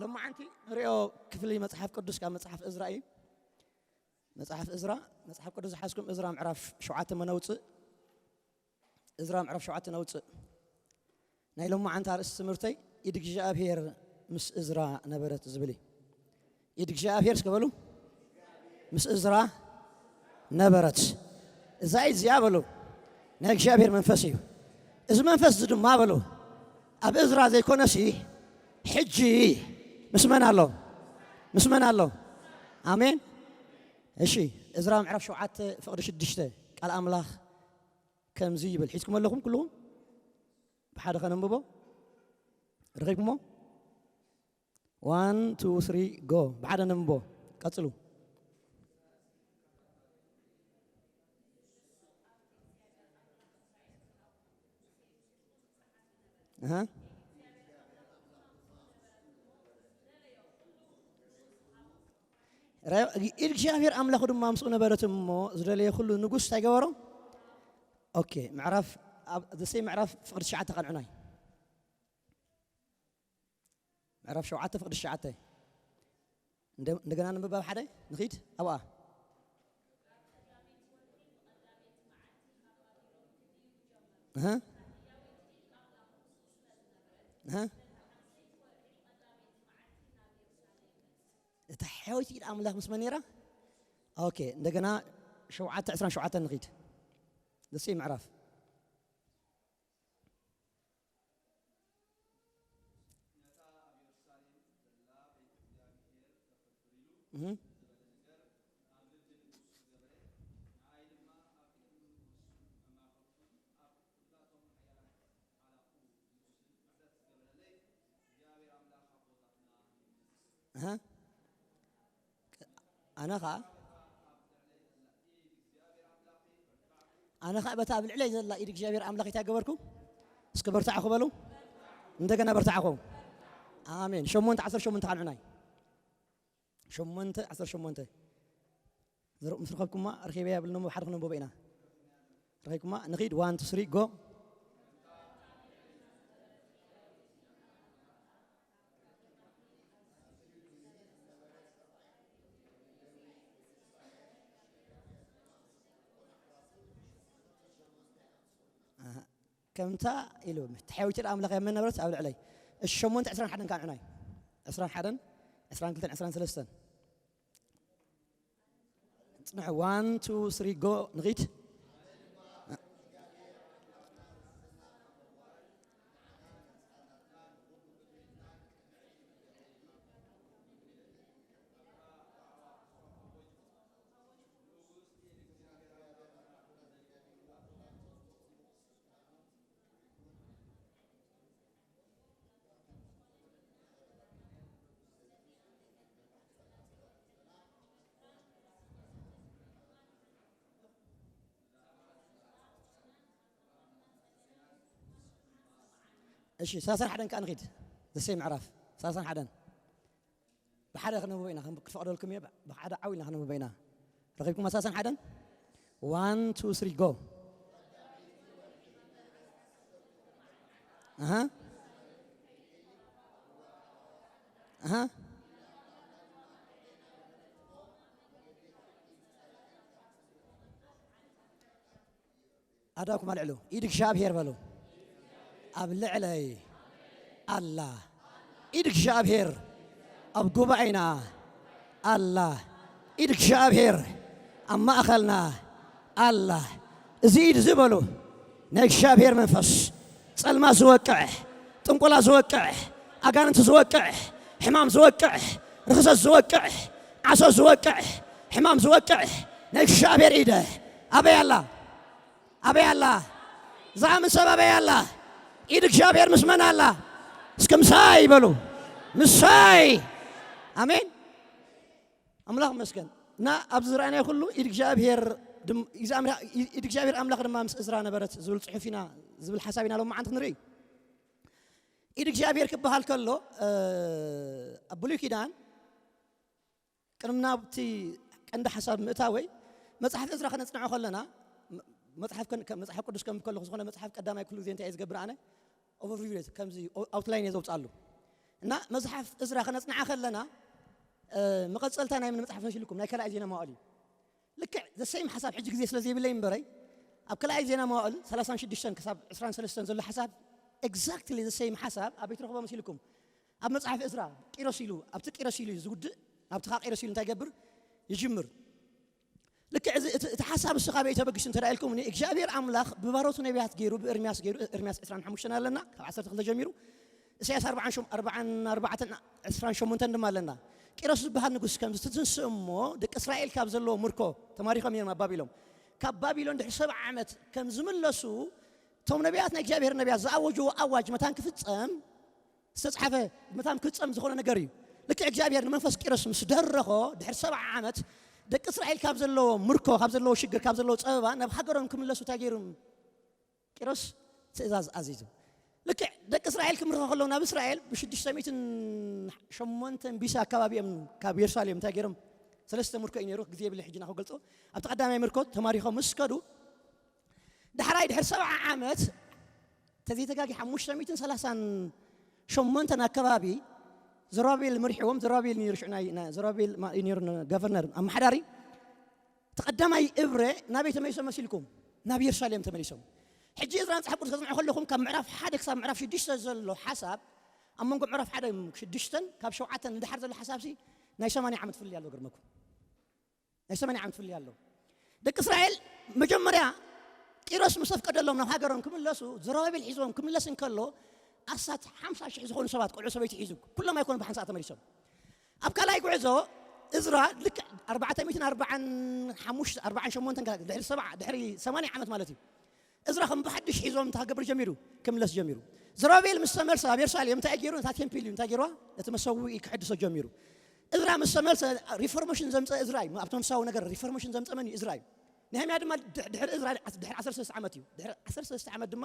ሎማዓንቲ ንሪኦ ክፍሊ መጽሓፍ ቅዱስ ካብ መጽሓፍ እዝራ እዩ። መጽሓፍ እዝራ፣ መጽሓፍ ቅዱስ ዝሓዝኩም እዝራ ምዕራፍ ሸውዓተ መነውፅእ። እዝራ ምዕራፍ ሸውዓተ ነውፅእ። ናይ ሎማዓንቲ ኣርእስቲ ትምህርተይ ኢድ እግዚኣብሔር ምስ እዝራ ነበረት ዝብል እዩ። ኢድ እግዚኣብሔር እስከ በሉ። ምስ እዝራ ነበረት። እዛ ኢድ እዚኣ በሉ ናይ እግዚኣብሔር መንፈስ እዩ። እዚ መንፈስ እዚ ድማ በሉ ኣብ እዝራ ዘይኮነሲ ሕጂ ምስ መን ኣሎ? ምስ መን ኣሎ? ኣሜን። እሺ፣ እዝራ ምዕራፍ ሸውዓተ ፍቕዲ ሽዱሽተ ቃል ኣምላኽ ከምዚ ይብል። ሒዝኩም ኣለኹም ኩልኹም? ብሓደ ከነንብቦ። ረኺብኩሞ? ዋን፣ ቱ፣ ስሪ፣ ጎ። ብሓደ ነንብቦ። ቀጽሉ። ኣሃ። ረ-፣ ኢድ እግዚኣብሔር ኣምላኹ ድማ ምስኡ ነበረት እሞ ዝደለየ ኩሉ ንጉስ እንታይ ገበሮ? ኦኬ፣ ምዕራፍ፣ ኣብ ዘሰይ ምዕራፍ ፍቕዲ ትሽዓተ ቃንዑናይ። ምዕራፍ ሸውዓተ ፍቕዲ ትሽዓተ። እንደ-፣ እንደገና ንንብብ ኣብ ሓደ ንኺድ ኣብኣ። እህ። እህ። እታ ሕያዊት ኢድ ኣምላኽ ምስ መን ነይራ? ኦኬ፣ እንደገና ሸውዓተ ዕስራን ሸውዓተን ንኺድ። ዘሰይ ምዕራፍ። እህ። ኣሃ። ኣነ ኸዓ፣ ኣነ ኸዓ በታ ኣብ ልዕለይ ዘላ ኢድ እግዚኣብሔር ኣምላኽ እንታይ ገበርኩ? እስከ በርታዕኹ በሉ። እንደገና በርታዕኹ። ኣሜን። ሸሞንተ ዓሰርተ ሸሞንተ ካልዑናይ። ሸሞንተ ዓሰርተ ሸሞንተ። ዝር-፣ ምስ ረኸብኩማ፣ ረኺበያ ብልና እሞ ብሓደ ክነንብቦ ኢና። ረኺብኩማ? ንኺድ፣ ዋን፣ ቱ፣ ስሪ፣ ጎ። ኣሃ። ከምታ ኢሉ፣ ተሓዊቱ ኣምላኽ ኣብ መን ነበረት? ኣብ ልዕለይ። እሺ፣ ሸሞንተ ዕስራን ሓደን ካልዑናይ። ዕስራን ሓደን፣ ዕስራን ክልተን፣ ዕስራን ሰለስተን። ጽንሑ፣ ዋን፣ ቱ፣ ስሪ፣ ጎ፣ ንኺድ። እሺ፣ ሰላሳን ሓደን ከኣ ንኺድ። ዘሰይ ምዕራፍ ሰላሳን ሓደን። ብሓደ ክነንብቦ ኢና፣ ከም ክትፈቕደልኩም እየ፣ ብሓደ ዓው ኢልና ክነንብቦ ኢና። ረኺብኩም ሰላሳን ሓደን? ዋን፣ ቱ፣ ስሪ፣ ጎ። ኣሃ። ኣሃ። ኣዳኩም ኣልዕሉ። ኢድ እግዚኣብሔር በሉ። ኣብ ልዕለይ ኣላ። ኢድ እግዚኣብሔር ኣብ ጉባኤና ኣላ። ኢድ እግዚኣብሔር ኣብ ማእኸልና ኣላ። እዚ ኢድ እዚ በሉ ናይ እግዚኣብሔር መንፈስ ጸልማት ዝወቅዕ፣ ጥንቆላ ዝወቅዕ፣ ኣጋንንቲ ዝወቅዕ፣ ሕማም ዝወቅዕ፣ ርኽሰት ዝወቅዕ፣ ዓሶ ዝወቅዕ፣ ሕማም ዝወቅዕ ናይ እግዚኣብሔር ኢደ ኣበይ ኣላ? ኣበይ ኣላ? ዝኣምን ሰብ ኣበይ ኣላ? ኢድ እግዚኣብሔር ምስ መን ኣላ? እስኪ ምሳይ በሉ። ምሳይ። ኣሜን። ኣምላኽ ይመስገን። እና ኣብዚ ዝረኣናዮ ኩሉ ኢድ እግዚኣብሔር ድም-፣ ኢድ ኣምራ-፣ ኢድ እግዚኣብሔር ኣምላኽ ድማ ምስ እዝራ ነበረት ዝብል ጽሑፍ ኢና፣ ዝብል ሓሳብ ኢና ሎማዓንቲ ንርኢ። ኢድ እግዚኣብሔር ክበሃል ከሎ፣ እ፣ ኣብ ብሉይ ኪዳን ቅድሚ ናብቲ ቀንዲ ሓሳብ ምእታወይ፣ መጽሓፍ እዝራ ከነጽንዖ ከለና፣ መ-፣ መጽሓፍ ከን-፣ ከ-፣ መጽሓፍ ቅዱስ ከም ከለኹ ዝኾነ መጽሓፍ ቀዳማይ ኩሉ ግዜ እንታይ እየ ዝገብር ኣነ? ኦቨርቪው እየ፣ ከምዚ ኦ-፣ ኣውትላይን እየ ዘውጽኣሉ። እና መጽሓፍ እዝራ ከነጽንዓ ከለና፣ እ፣ መቐጸልታ ናይ ምን መጽሓፍ መሲልኩም? ናይ ካልኣይ ዜና መዋዕል እዩ። ልክዕ ዘሰይም ሓሳብ ሕጂ ግዜ ስለ ዘይብለይ እምበረይ፣ ኣብ ካልኣይ ዜና መዋዕል ሰላሳን ሽዱሽተን ክሳብ ዕስራን ሰለስተን ዘሎ ሓሳብ፣ ኤግዛክትሊ ዘሰይም ሓሳብ ኣበይ ትረኽቦ መሲልኩም? ኣብ መጽሓፍ እዝራ። ቂሮስ ኢሉ፣ ኣብቲ ቂሮስ ኢሉ እዩ ዝውድእ። ኣብቲ ኸኣ ቂሮስ ኢሉ እንታይ ይገብር? ይጅምር። ልክዕ እዚ፣ እቲ፣ እቲ ሓሳብ እሱ ካበይ ተበጊሱ እንተ ደኣ ኢልኩምኒ፣ እግዚኣብሔር ኣምላኽ ብባሮቱ ነቢያት ገይሩ፣ ብኤርምያስ ገይሩ፣ ኤርምያስ ዕስራን ሓሙሽተን ኣለና፣ ካብ ዓሰርተ ክልተ ጀሚሩ፣ ኢሳያስ ኣርባዓን ሸም-፣ ኣርባዓን ኣርባዕተን፣ ዕስራን ሸሞንተን ድማ ኣለና። ቂሮስ ዝበሃል ንጉስ ከም ዝትንስእ እሞ፣ ደቂ እስራኤል ካብ ዘለዎ ምርኮ ተማሪኾም እዮም ኣብ ባቢሎን። ካብ ባቢሎን ድሕሪ ሰብዓ ዓመት ከም ዝምለሱ፣ እቶም ነቢያት፣ ናይ እግዚኣብሔር ነቢያት ዝኣወጅዎ ኣዋጅ መታን ክፍጸም ዝተጻሕፈ፣ መታን ክፍጸም ዝኾነ ነገር እዩ። ልክዕ እግዚኣብሔር ንመንፈስ ቂሮስ ምስ ደረኾ፣ ድሕሪ ሰብዓ ዓመት ደቂ እስራኤል ካብ ዘለዎ ምርኮ፣ ካብ ዘለዎ ሽግር፣ ካብ ዘለዎ ጸበባ ናብ ሃገሮም ክምለሱ እንታይ ገይሩ? ቂሮስ ትእዛዝ ኣዚዙ። ልክዕ ደቂ እስራኤል ክምርኹ ከለዉ ናብ እስራኤል ብሽዱሽተ ሚእትን ሸሞንተን ቢሲ ኣከባቢ እዮም ካብ የሩሳሌም እንታይ ገይሮም? ሰለስተ ምርኮ እዩ ነይሩ፣ ግዜ የብለይ ሕጂ ንኽገልጾ። ኣብቲ ቀዳማይ ምርኮ ተማሪኾም ምስ ከዱ፣ ዳሕራይ ድሕሪ ሰብዓ ዓመት፣ ተዘይተጋጊ ሓሙሽተ ሚእትን ሰላሳን ሸሞንተን ኣከባቢ፣ ዘሩባቤል መሪሕዎም። ዘሩባቤል ነይሩ ሽዑ ናይ፣ ናይ፣ ዘሩባቤል ማ-፣ እዩ ነይሩ ነ-፣ ገቨርነር፣ ኣመሓዳሪ። እቲ ቀዳማይ እብረ ናበይ ተመሊሶም መሲልኩም? ናብ የሩሳሌም ተመሊሶም። ሕጂ እዝራ መጽሓፍ ቅዱስ ከጽንዑ ከለኹም፣ ካብ ምዕራፍ ሓደ ክሳብ ምዕራፍ ሽዱሽተ ዘሎ ሓሳብ፣ ኣብ መንጎ ምዕራፍ ሓደ ሽዱሽተን ካብ ሸውዓተን ንደሓር ዘሎ ሓሳብሲ ናይ ሰማንያ ዓመት ፍልልይ ኣሎ፣ ገርመኩም። ናይ ሰማንያ ዓመት ፍልልይ ኣሎ። ደቂ እስራኤል መጀመርያ ቂሮስ ምስ ኣፍቀደሎም ናብ ሃገሮም ክምለሱ፣ ዘሩባቤል ሒዝዎም ክምለስ እንከሎ፣ ኣስታት ሓምሳ ሽሕ ዝኾኑ ሰባት፣ ቆልዑ ሰበይቲ ሒዙ፣ ኩሎም ኣይኮኑን ብሓንሳእ ተመሊሶም። ኣብ ካልኣይ ጉዕዞ እዝራ ልክዕ ኣርባዕተ ሚእትን ኣርባዓን ሓሙሽተ፣ ኣርባዓን ሸሞንተን፣ ድሕሪ ሰብዓ፣ ድሕሪ ሰማንያ ዓመት ማለት እዩ። እዝራ ከም ብሓድሽ ሒዞም እንታይ ክገብር ጀሚሩ? ክምለስ ጀሚሩ። ዘሩባቤል ምስ ተመልሰ ኣብ የሩሳሌም እንታይ ገይሩ? ነታ ቴምፕል እዩ እንታይ ገይርዋ? ነቲ መሰውኢ ክሕድሶ ጀሚሩ። እዝራ ምስ ተመልሰ ሪፎርሜሽን ዘምፀ እዝራ እዩ። ኣብቲ መንፈሳዊ ነገር ሪፎርሜሽን ዘምፀ መን እዩ? እዝራ እዩ። ነህምያ ድማ ድሕ-፣ ድሕሪ እዝራ፣ ድሕሪ ዓሰርተ ሰለስተ ዓመት እዩ። ድሕሪ ዓሰርተ ሰለስተ ዓመት ድማ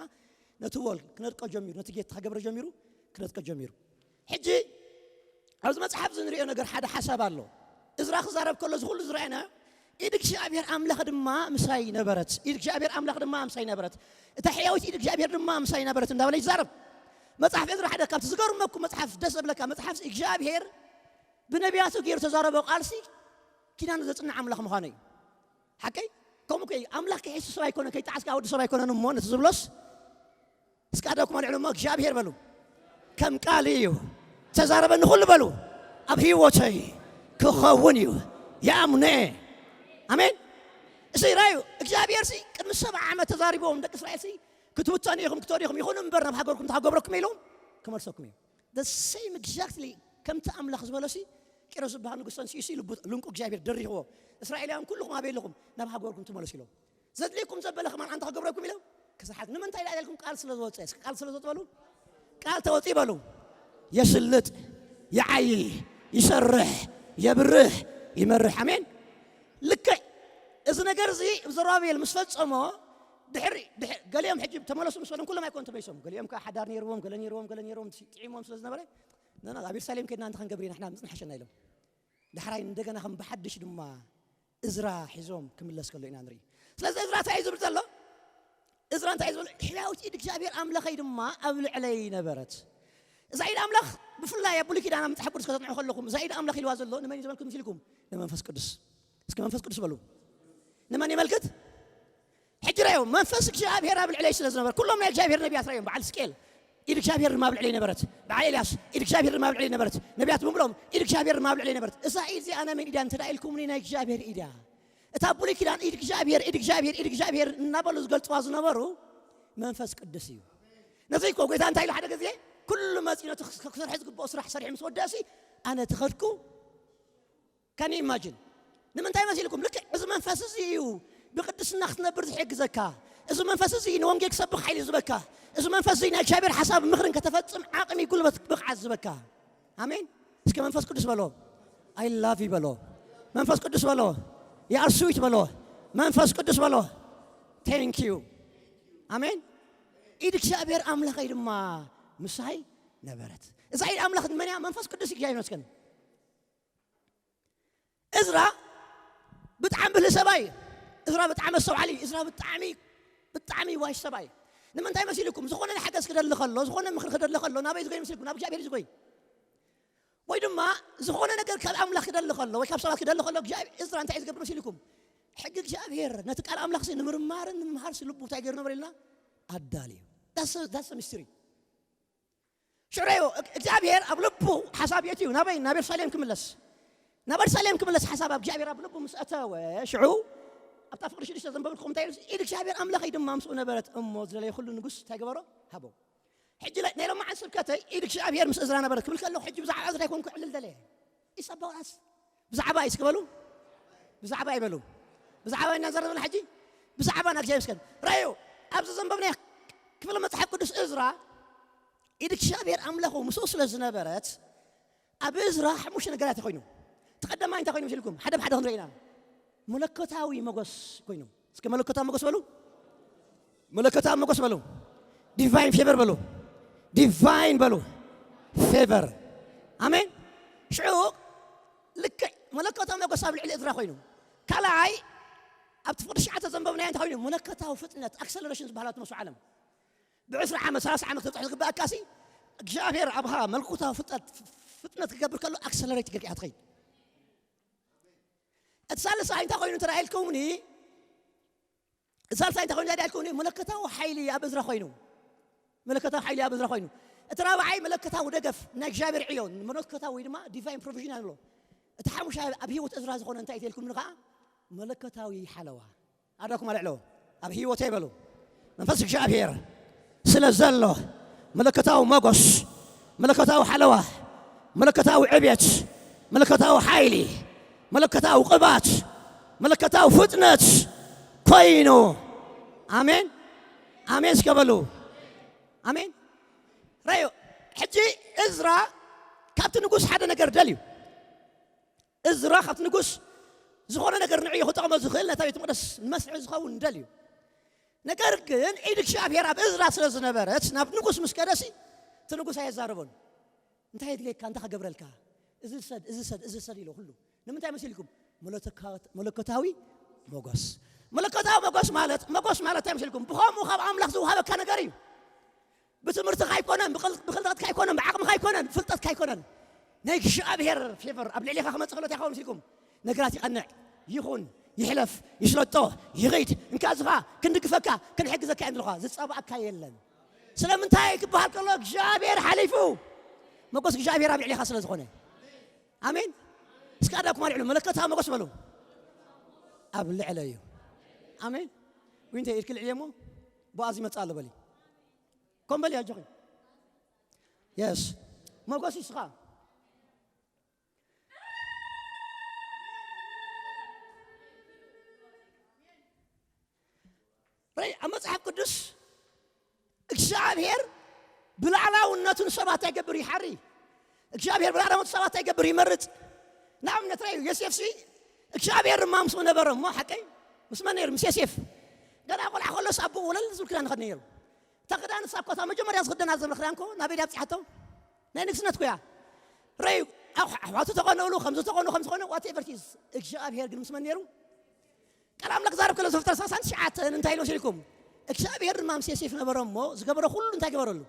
ነቲ ወል ክነድቆ ጀሚሩ፣ ነቲ ጌት ክገብረ ጀሚሩ፣ ክነድቆ ጀሚሩ። ሕጂ ኣብዚ መጽሓፍ እዚ ንሪኦ ነገር ሓደ ሓሳብ ኣሎ። እዝራ ክዛረብ ከሎ እዚ ኩሉ ዝረኣየና፣ ኢድ እግዚኣብሔር ኣምላኽ ድማ ምሳይ ነበረት፣ ኢድ እግዚኣብሔር ኣምላኽ ድማ ምሳይ ነበረት፣ እታ ሕያዊት ኢድ እግዚኣብሔር ድማ ምሳይ ነበረት እንዳበለ ይዛረብ። መጽሓፍ እዝራ ሓደ ካብቲ ዝገርመኩም መጽሓፍ፣ ደስ ዝብለካ መጽሓፍ እግዚኣብሔር ብነቢያቱ ገይሩ ተዛረቦ ቃልሲ ኪዳኑ ዘጽንዕ ኣምላኽ ምዃኑ እዩ። ሓቀይ? ከምኡ እኮ እዩ። ኣምላኽ ከይሕሱ ሰብ ኣይኮነን፣ ከይጠዓስካ ወዲ ሰብ ኣይኮነን እሞ ነቲ ዝብሎስ እስኪ ኣዳኩም ኣልዕሉ እሞ እግዚኣብሔር በሉ። ከም ቃል እዩ። ተዛረበኒ ኩሉ በሉ። ኣብ ህይወተይ ክኸውን እዩ። ይኣምነ። ኣሜን። እዚ ራዩ እግዚኣብሔር ሲ ቅድሚ ሰብዓ ዓመት ተዛሪቦም ደቂ እስራኤል ሲ ክትብተኑ ኢኹም፣ ክትወዱ ኢኹም፣ ይኹን እምበር ናብ ሃገርኩም ተሃገብረኩም ኢሎም ክመልሰኩም እዩ። The same exactly ከምቲ ኣምላኽ ዝበሎ ሲ ቂሮስ ዝበሃል ንጉስ ተንሲኡ ሲ ልቡ ልንቁ እግዚኣብሔር ደሪኽዎ። እስራኤላውያን ኩልኹም ኣበይ ኣለኹም? ናብ ሃገርኩም ትመለሱ ኢሎም። ዘድልየኩም ዘበለ ከማን ኣንታ ክገብረኩም ኢሎም ክስሓት። ንምንታይ ኢላ ኢልኩም? ቃል ስለ ዝወፀ። እስኪ ቃል ስለ ዝወፀ በሉ። ቃል ተወፂ በሉ። የስልጥ፣ ይዓይ፣ ይሰርሕ፣ የብርህ፣ ይመርሕ። ኣሜን። ልክዕ እዚ ነገር እዚ ዘሩባቤል ምስ ፈጸሞ ድሕሪ፣ ድሕሪ፣ ገሊኦም ሕጂ ተመለሱ ምስ በሎም ኩሎም ኣይኮኑ ተመሊሶም። ገሊኦም ከዓ ሓዳር ነይርዎም፣ ገለ ነይርዎም፣ ገለ ነይርዎም፣ ጥዒሞም ስለ ዝነበረ፣ "ንሕና ኣብ የሩሳሌም ከድና እንታይ ክንገብር ኢና? ንሕና ምጽ ንሓሸና" ኢሎም። ዳሕራይ እንደገና ከም ብሓድሽ ድማ እዝራ ሒዞም ክምለስ ከሎ ኢና ንርኢ። ስለዚ እዝራ እንታይ እዩ ዝብል ዘሎ? እዝራ እንታይ እዩ ዝብል? "ሕያዊት ኢድ እግዚኣብሔር ኣምላኸይ ድማ ኣብ ልዕለይ ነበረት።" እዛ ኢድ ኣምላኽ ብፍላይ ኣብ ብሉይ ኪዳን ኣብ መጽሓፍ ቅዱስ ከተጽንዑ ከለኹም፣ እዛ ኢድ ኣምላኽ ኢልዋ ዘሎ ንመን እዩ ዝበልኩም ኢልኩም? ንመንፈስ ቅዱስ። እስኪ መንፈስ ቅዱስ በሉ። ንመን የመልክት? ሕጂ ራእዮም፣ መንፈስ እግዚኣብሔር ኣብ ልዕለይ ስለ ዝነበር፣ ኩሎም ናይ እግዚኣብሔር ነቢያት ራእዮም፣ በዓል ሕዝቅኤል፣ "ኢድ እግዚኣብሔር ድማ ኣብ ልዕለይ ነበረት"፣ በዓል ኤልያስ፣ "ኢድ እግዚኣብሔር ድማ ኣብ ልዕለይ ነበረት"፣ ነቢያት ብምልኦም፣ "ኢድ እግዚኣብሔር ድማ ኣብ ልዕለይ ነበረት"። እዛ ኢድ እዚኣ ናይ መን ኢድ እያ እንተ ደኣ ኢልኩምኒ፣ ናይ እግዚኣብሔር ኢድ እያ። እታ ብሉይ ኪዳን ኢድ እግዚኣብሔር፣ ኢድ እግዚኣብሔር፣ ኢድ እግዚኣብሔር እናበሉ ዝገልጽዋ ዝነበሩ መንፈስ ቅዱስ እዩ። ነዚ እኮ ጐይታ እንታይ ኢሉ ሓደ ግዜ፣ ኩሉ መጺኡ ነቲ ክስ-፣ ክሰርሖ ዝግብኦ ስራሕ ሰሪሑ ምስ ወደእሲ፣ ኣነ ተኸድኩ፣ Can you imagine? ንምንታይ መሲልኩም? ልክዕ እዚ መንፈስ እዚ እዩ ብቅድስና ክትነብር ዝሕግዘካ። እዚ መንፈስ እዚ ንወንጌል ክሰብኽ ሓይሊ ዝህበካ። እዚ መንፈስ እዚ ናይ እግዚኣብሔር ሓሳብ ምኽርን ከተፈጽም ዓቕሚ፣ ጉልበት፣ ብቕዓት ዝህበካ። ኣሜን። እስኪ መንፈስ ቅዱስ በሎ። I love you በሎ። መንፈስ ቅዱስ በሎ። You are sweet በሎ። መንፈስ ቅዱስ በሎ። Thank you። ኣሜን። ኢድ እግዚኣብሔር ኣምላኸይ ድማ ምሳይ ነበረት። እዛ ኢድ ኣምላኽ መን እያ? መንፈስ ቅዱስ። እግዚኣብሔር ይመስገን። እዝራ ብጣዕሚ ብልህ ሰብኣይ እዩ። እዝራ ብጣዕሚ ኣስተውዓሊ እዩ። እዝራ ብጣዕሚ፣ ብጣዕሚ ዋሽ ሰብኣይ እዩ። ንምንታይ መሲልኩም? ዝኾነ ሓገዝ ክደሊ ከሎ፣ ዝኾነ ምኽሪ ክደሊ ከሎ፣ ናበይ ዝጎይ መሲልኩም? ናብ እግዚኣብሔር እዩ ዝጎይ። ድማ ዝኾነ ነገር ካብ ኣምላኽ ክደሊ ከሎ ወይ ካብ ሰባት ክደሊ ከሎ እግዚኣብሔር እዝራ እንታይ እዩ ዝገብር መሲልኩም? ሕጊ እግዚኣብሔር ነቲ ቃል ኣምላኽ ሲ ንምርማርን ንምምሃር ሲ ልቡ እንታይ ገይሩ ነበር ኢልና ኣዳልዩ። ዳስ ሚስትሪ ሽዑ እግዚኣብሔር ኣብ ልቡ ሓሳብ የትዩ ናበይ ናብ ኤርሳሌም ክምለስ ናብ ኤርሳሌም ክምለስ ሓሳብ ኣብ እግዚኣብሔር ኣብ ልቡ ምስ ኣተወ ሽዑ ኣብታ ፍቅሪ ሽዱሽተ ዘንበብልኩም እንታይ ኢድ እግዚኣብሔር ኣምላኸይ ድማ ምስኡ ነበረት እሞ ዝደለየ ኩሉ ንጉስ እንታይ ገበሮ ሃቦ ሕጂ ናይ ሎማዓን ስብከተይ ኢድ እግዚኣብሔር ምስ እዝራ ነበረት ክብል ከለኹ ሕጂ ብዛዕባ እዝራ ኣይኮንኩ ዕልል ደለየ ይሰባውኣስ ብዛዕባ እዩ እስኪ በሉ ብዛዕባ ይበሉ ብዛዕባ ኢና ዘረብና ሕጂ ብዛዕባ ና እግዚኣብሔር እስከ ረዩ ኣብዚ ዘንበብና ክፍለ መፅሓፍ ቅዱስ እዝራ ኢድ እግዚኣብሔር ኣምላኹ ምስኡ ስለ ዝነበረት ኣብ እዝራ ሓሙሽተ ነገራት ኮይኑ ተቐደማይ እንታይ ኮይኑ ምስልኩም ሓደ ብሓደ ክንርኢ ኢና መለኮታዊ መጎስ ኮይኑ እስከ መለኮታዊ መጎስ በሉ መለኮታዊ መጎስ በሉ ዲቫይን ፌቨር በሉ ዲቫይን በሉ ፌቨር ኣሜን ሽዑ ልክዕ መለኮታዊ መጎስ ኣብ ልዕሊ እዝራ ኮይኑ ካልኣይ ኣብቲ ፍቅዲ ሸዓተ ዘንበብናዮ እንታይ ኮይኑ መለኮታዊ ፍጥነት ኣክሰለሬሽን ዝበሃላ ትመስሉ ዓለም ብዕስራ ዓመት ሰላሳ ዓመት ክትበፅሑ ዝግበኣካ ሲ እግዚኣብሔር ኣብኻ መልኩታዊ ፍጥነት ፍጥነት ክገብር ከሎ ኣክሰለሬት ጌርካ ትኸይድ እቲ ሳልሳይ እንታይ ኮይኑ ተራኢልኩምኒ እቲ ሳልሳይ እንታይ ኮይኑ ተራኢልኩምኒ መለከታዊ ሓይሊ ኣብ እዝራ ኮይኑ መለከታዊ ሓይሊ ኣብ እዝራ ኮይኑ እቲ ራብዓይ መለከታዊ ደገፍ ናይ እግዚኣብሔር ዕዮ መለከታዊ ወይ ድማ ዲቫይን ፕሮቪዥን ኣሎ እቲ ሓሙሻይ ኣብ ህይወት እዝራ ዝኾነ እንታይ ኢልኩም ከዓ መለከታዊ ሓለዋ ኣዳኩም ኣልዕሎ ኣብ ህይወተይ በሉ መንፈስ እግዚኣብሔር ስለ ዘሎ መለከታዊ መጎስ መለከታዊ ሓለዋ መለከታዊ ዕብየት መለከታዊ ሓይሊ መለከታዊ ቅባት መለከታዊ ፍጥነት ኮይኑ ኣሜን ኣሜን እስከ በሉ ኣሜን ረዮ ሕጂ እዝራ ካብቲ ንጉስ ሓደ ነገር ደልዩ እዝራ ካብቲ ንጉስ ዝኾነ ነገር ንዕዮ ክጠቕሞ ዝኽእል ነታ ቤት መቅደስ ንመስርሒ ዝኸውን ንደል እዩ ነገር ግን ኢድ እግዚኣብሔር ኣብ እዝራ ስለ ዝነበረት ናብ ንጉስ ምስ ከደሲ እቲ ንጉስ ኣየዛረቦን እንታይ የድልየካ እንታይ ክገብረልካ እዚ ሰድ እዚ ሰድ እዚ ሰድ ኢሎ ኩሉ ንምንታይ መሲልኩም መለኮታዊ መጎስ መለኮታዊ መጎስ ማለት መጎስ ማለት እንታይ መሲልኩም ብኸምኡ ካብ ኣምላኽ ዝውሃበካ ነገር እዩ ብትምህርትኻ ኣይኮነን ብኽልጠትካ ኣይኮነን ብዓቕምኻ ኣይኮነን ብፍልጠትካ ኣይኮነን ናይ እግዚኣብሔር ፌቨር ኣብ ልዕሊኻ ክመፅእ ከሎ እንታይ ይኸውን ኢልኩም ነገራት ይቐንዕ ይኹን ይሕለፍ ይስለጦ ይኸይድ እንካ ዝኻ ክንድግፈካ ክንሕግዘካ እንድልኻ ዝፀባእካ የለን ስለምንታይ ክበሃል ከሎ እግዚኣብሔር ሓሊፉ መጎስ እግዚኣብሔር ኣብ ልዕሊኻ ስለ ዝኾነ ኣሜን እስካ ዳኩም ኣልዕሉ መለከታ መጎስ በሉ ኣብ ልዕለ እዩ ኣሜን ዊንተ ኢድክ ልዕል እሞ ቦኣዝ ይመፅእ ኣሎ በሊ ኮምበል ያጆኺ የስ መጎስ ይስኻ ረይ ኣብ መፅሓፍ ቅዱስ እግዚኣብሔር ብላዕላውነቱ ንሰባት ኣይገብር ይሓሪ እግዚኣብሔር ብላዕላውነቱ ሰባት ኣይገብር ይመርፅ ንኣብነት ረዩ ዮሴፍሲ እግዚኣብሔር ድማ ምስኡ ነበረ እሞ ሓቀይ ምስ መን ነይሩ ምስ ዮሴፍ ገና ቆልዓ ከሎስ ኣቦኡ ወለል ዝብል ክዳን ይኸድ ነይሩ እታ ክዳን ንሳ እኮ እታ መጀመርያ ዝኽደና ዝነበረ ክዳን እኮ ናበይ ድያ ኣብፂሓቶ ናይ ንግስነት እኮ እያ ረዩ ኣሕዋቱ ተቐነሉ ከም ዝተቐኑ ከም ዝኾነ ዋቴቨር ቲዝ እግዚኣብሔር ግን ምስ መን ነይሩ ቃል ኣምላኽ ዛረብ ከሎ ዘፍጥረት ሰላሳን ትሽዓተን እንታይ ኢሉ መሲልኩም እግዚኣብሔር ድማ ምስ ዮሴፍ ነበረ እሞ ዝገበረ ኩሉ እንታይ ገበረሉ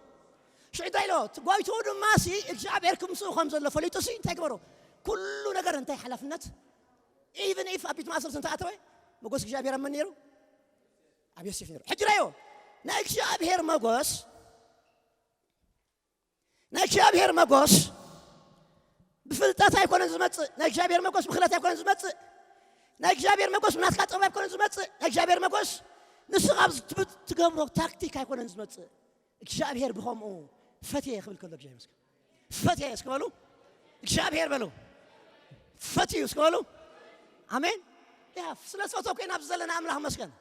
ሽዑ እንታይ ኢሎ ትጓይትኡ ድማ ሲ እግዚኣብሔር ክምስኡ ከም ዘሎ ፈሊጡ ሲ እንታይ ገበሮ ኩሉ ነገር እንታይ ሓላፍነት ኢቨን ኢፍ ኣብ ቤት ማእሰርቲ እንተኣተወ መጎስ እግዚኣብሔር ኣብ መን ነይሩ ኣብ ዮሴፍ ነይሩ ሕጂ ራዮ ናይ እግዚኣብሔር መጎስ ናይ እግዚኣብሔር መጎስ ብፍልጠት ኣይኮነን ዝመፅእ ናይ እግዚኣብሔር መጎስ ብክለት ኣይኮነን ዝመፅእ ናይ እግዚኣብሔር መጎስ ብናትካ ጥበብ ኣይኮነን ዝመፅእ ናይ እግዚኣብሔር መጎስ ንስኻ ትገብሮ ታክቲክ ኣይኮነን ዝመፅእ እግዚኣብሔር ብኸምኡ ፈትየ ክብል ከሎ እግዚኣብሔር መስከ ፈትየ እስክበሉ እግዚኣብሔር በሉ ፈትዩ እስክበሉ ኣሜን ያ ስለ ዝፈቶ ኮይና ኣብዚ ዘለና ኣምላኽ መስከን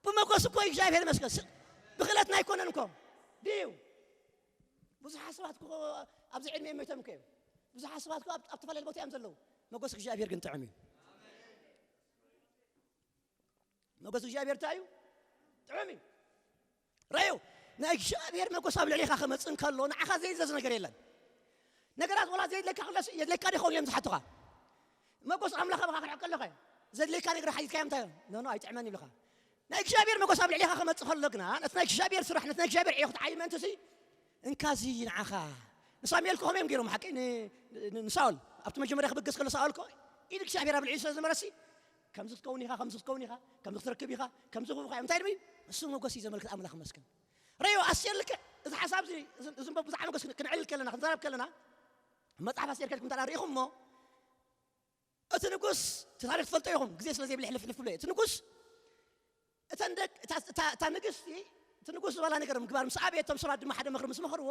ብመጎስ እኮ እግዚኣብሔር መስከን ብክለትና ኣይኮነን እኮ ድዩ ብዙሓት ሰባት እኮ ኣብዚ ዕድሜ ሞይቶም እኮ እዮም ብዙሓት ሰባት እኮ ኣብ ተፈላለየ ቦታ እዮም ዘለዉ መጎስ እግዚኣብሔር ግን ጥዕም እዩ መጎስ እግዚኣብሔር እንታይ እዩ ጥዕም እዩ ረዩ ናይ እግዚኣብሔር መጎስ ኣብ ልዕሊኻ ክመፅእ እንከሎ ንዓኻ ዘይዘዝ ነገር የለን ነገራት ወላ ዘየድለካ ክለስ የድለካ ዲኸውን እዮም ዝሓቱኻ መጎስ ኣምላኽ ኣባኻ ክርሕቀለኸ ዘድለካ ነገር ሓቲትካ እንታይ ኖኖ ኣይጥዕመን ይብልኻ ናይ እግዚኣብሔር መጎስ ኣብ ልዕሊኻ ክመፅእ ከሎ ግና ነቲ ናይ እግዚኣብሔር ስራሕ ነቲ ናይ እግዚኣብሔር ዕዮ ክትዓይ ምእንትሲ እንካዚ ንዓኻ ንሳሙኤል ከ ከመይ እዮም ገይሮም ሓቂ ን- ን- ንሳኦል ኣብቲ መጀመርያ ክብገስ ከሎ ሳኦል ከ ኢድ እግዚኣብሔር ኣብ ልዕሊ ስለ ዝነበረሲ ከምዚ ክትከውን ኢኻ ከምዚ ክትከውን ኢኻ ከምዚ ክትረክብ ኢኻ ከምዚ ክህቡኻ እዮም እንታይ ድብል እሱ ሞገስ እዩ ዘመልክት ኣምላኽ መስገን ረዮ ኣስቴር ልክዕ እዚ ሓሳብ እዚ እዚ- እዚ ብዛዕባ ሞገስ ክን- ክንዕልል ከለና ክንዘራብ ከለና መጽሓፍ ኣስቴር ከልኩም እንተ ርኢኹም እሞ እቲ ንጉስ እቲ ታሪክ ትፈልጦ ኢኹም ግዜ ስለ ዘይብለ ሕልፍ ሕልፍ ብሎ እቲ ንጉስ እተን ደቅ እታ እታ እታ ንግስቲ እቲ ንጉስ ዝበላ ነገር ምግባር ምስ ኣበየ እቶም ሰባት ድማ ሓደ ምኽሪ ምስ መኸርዎ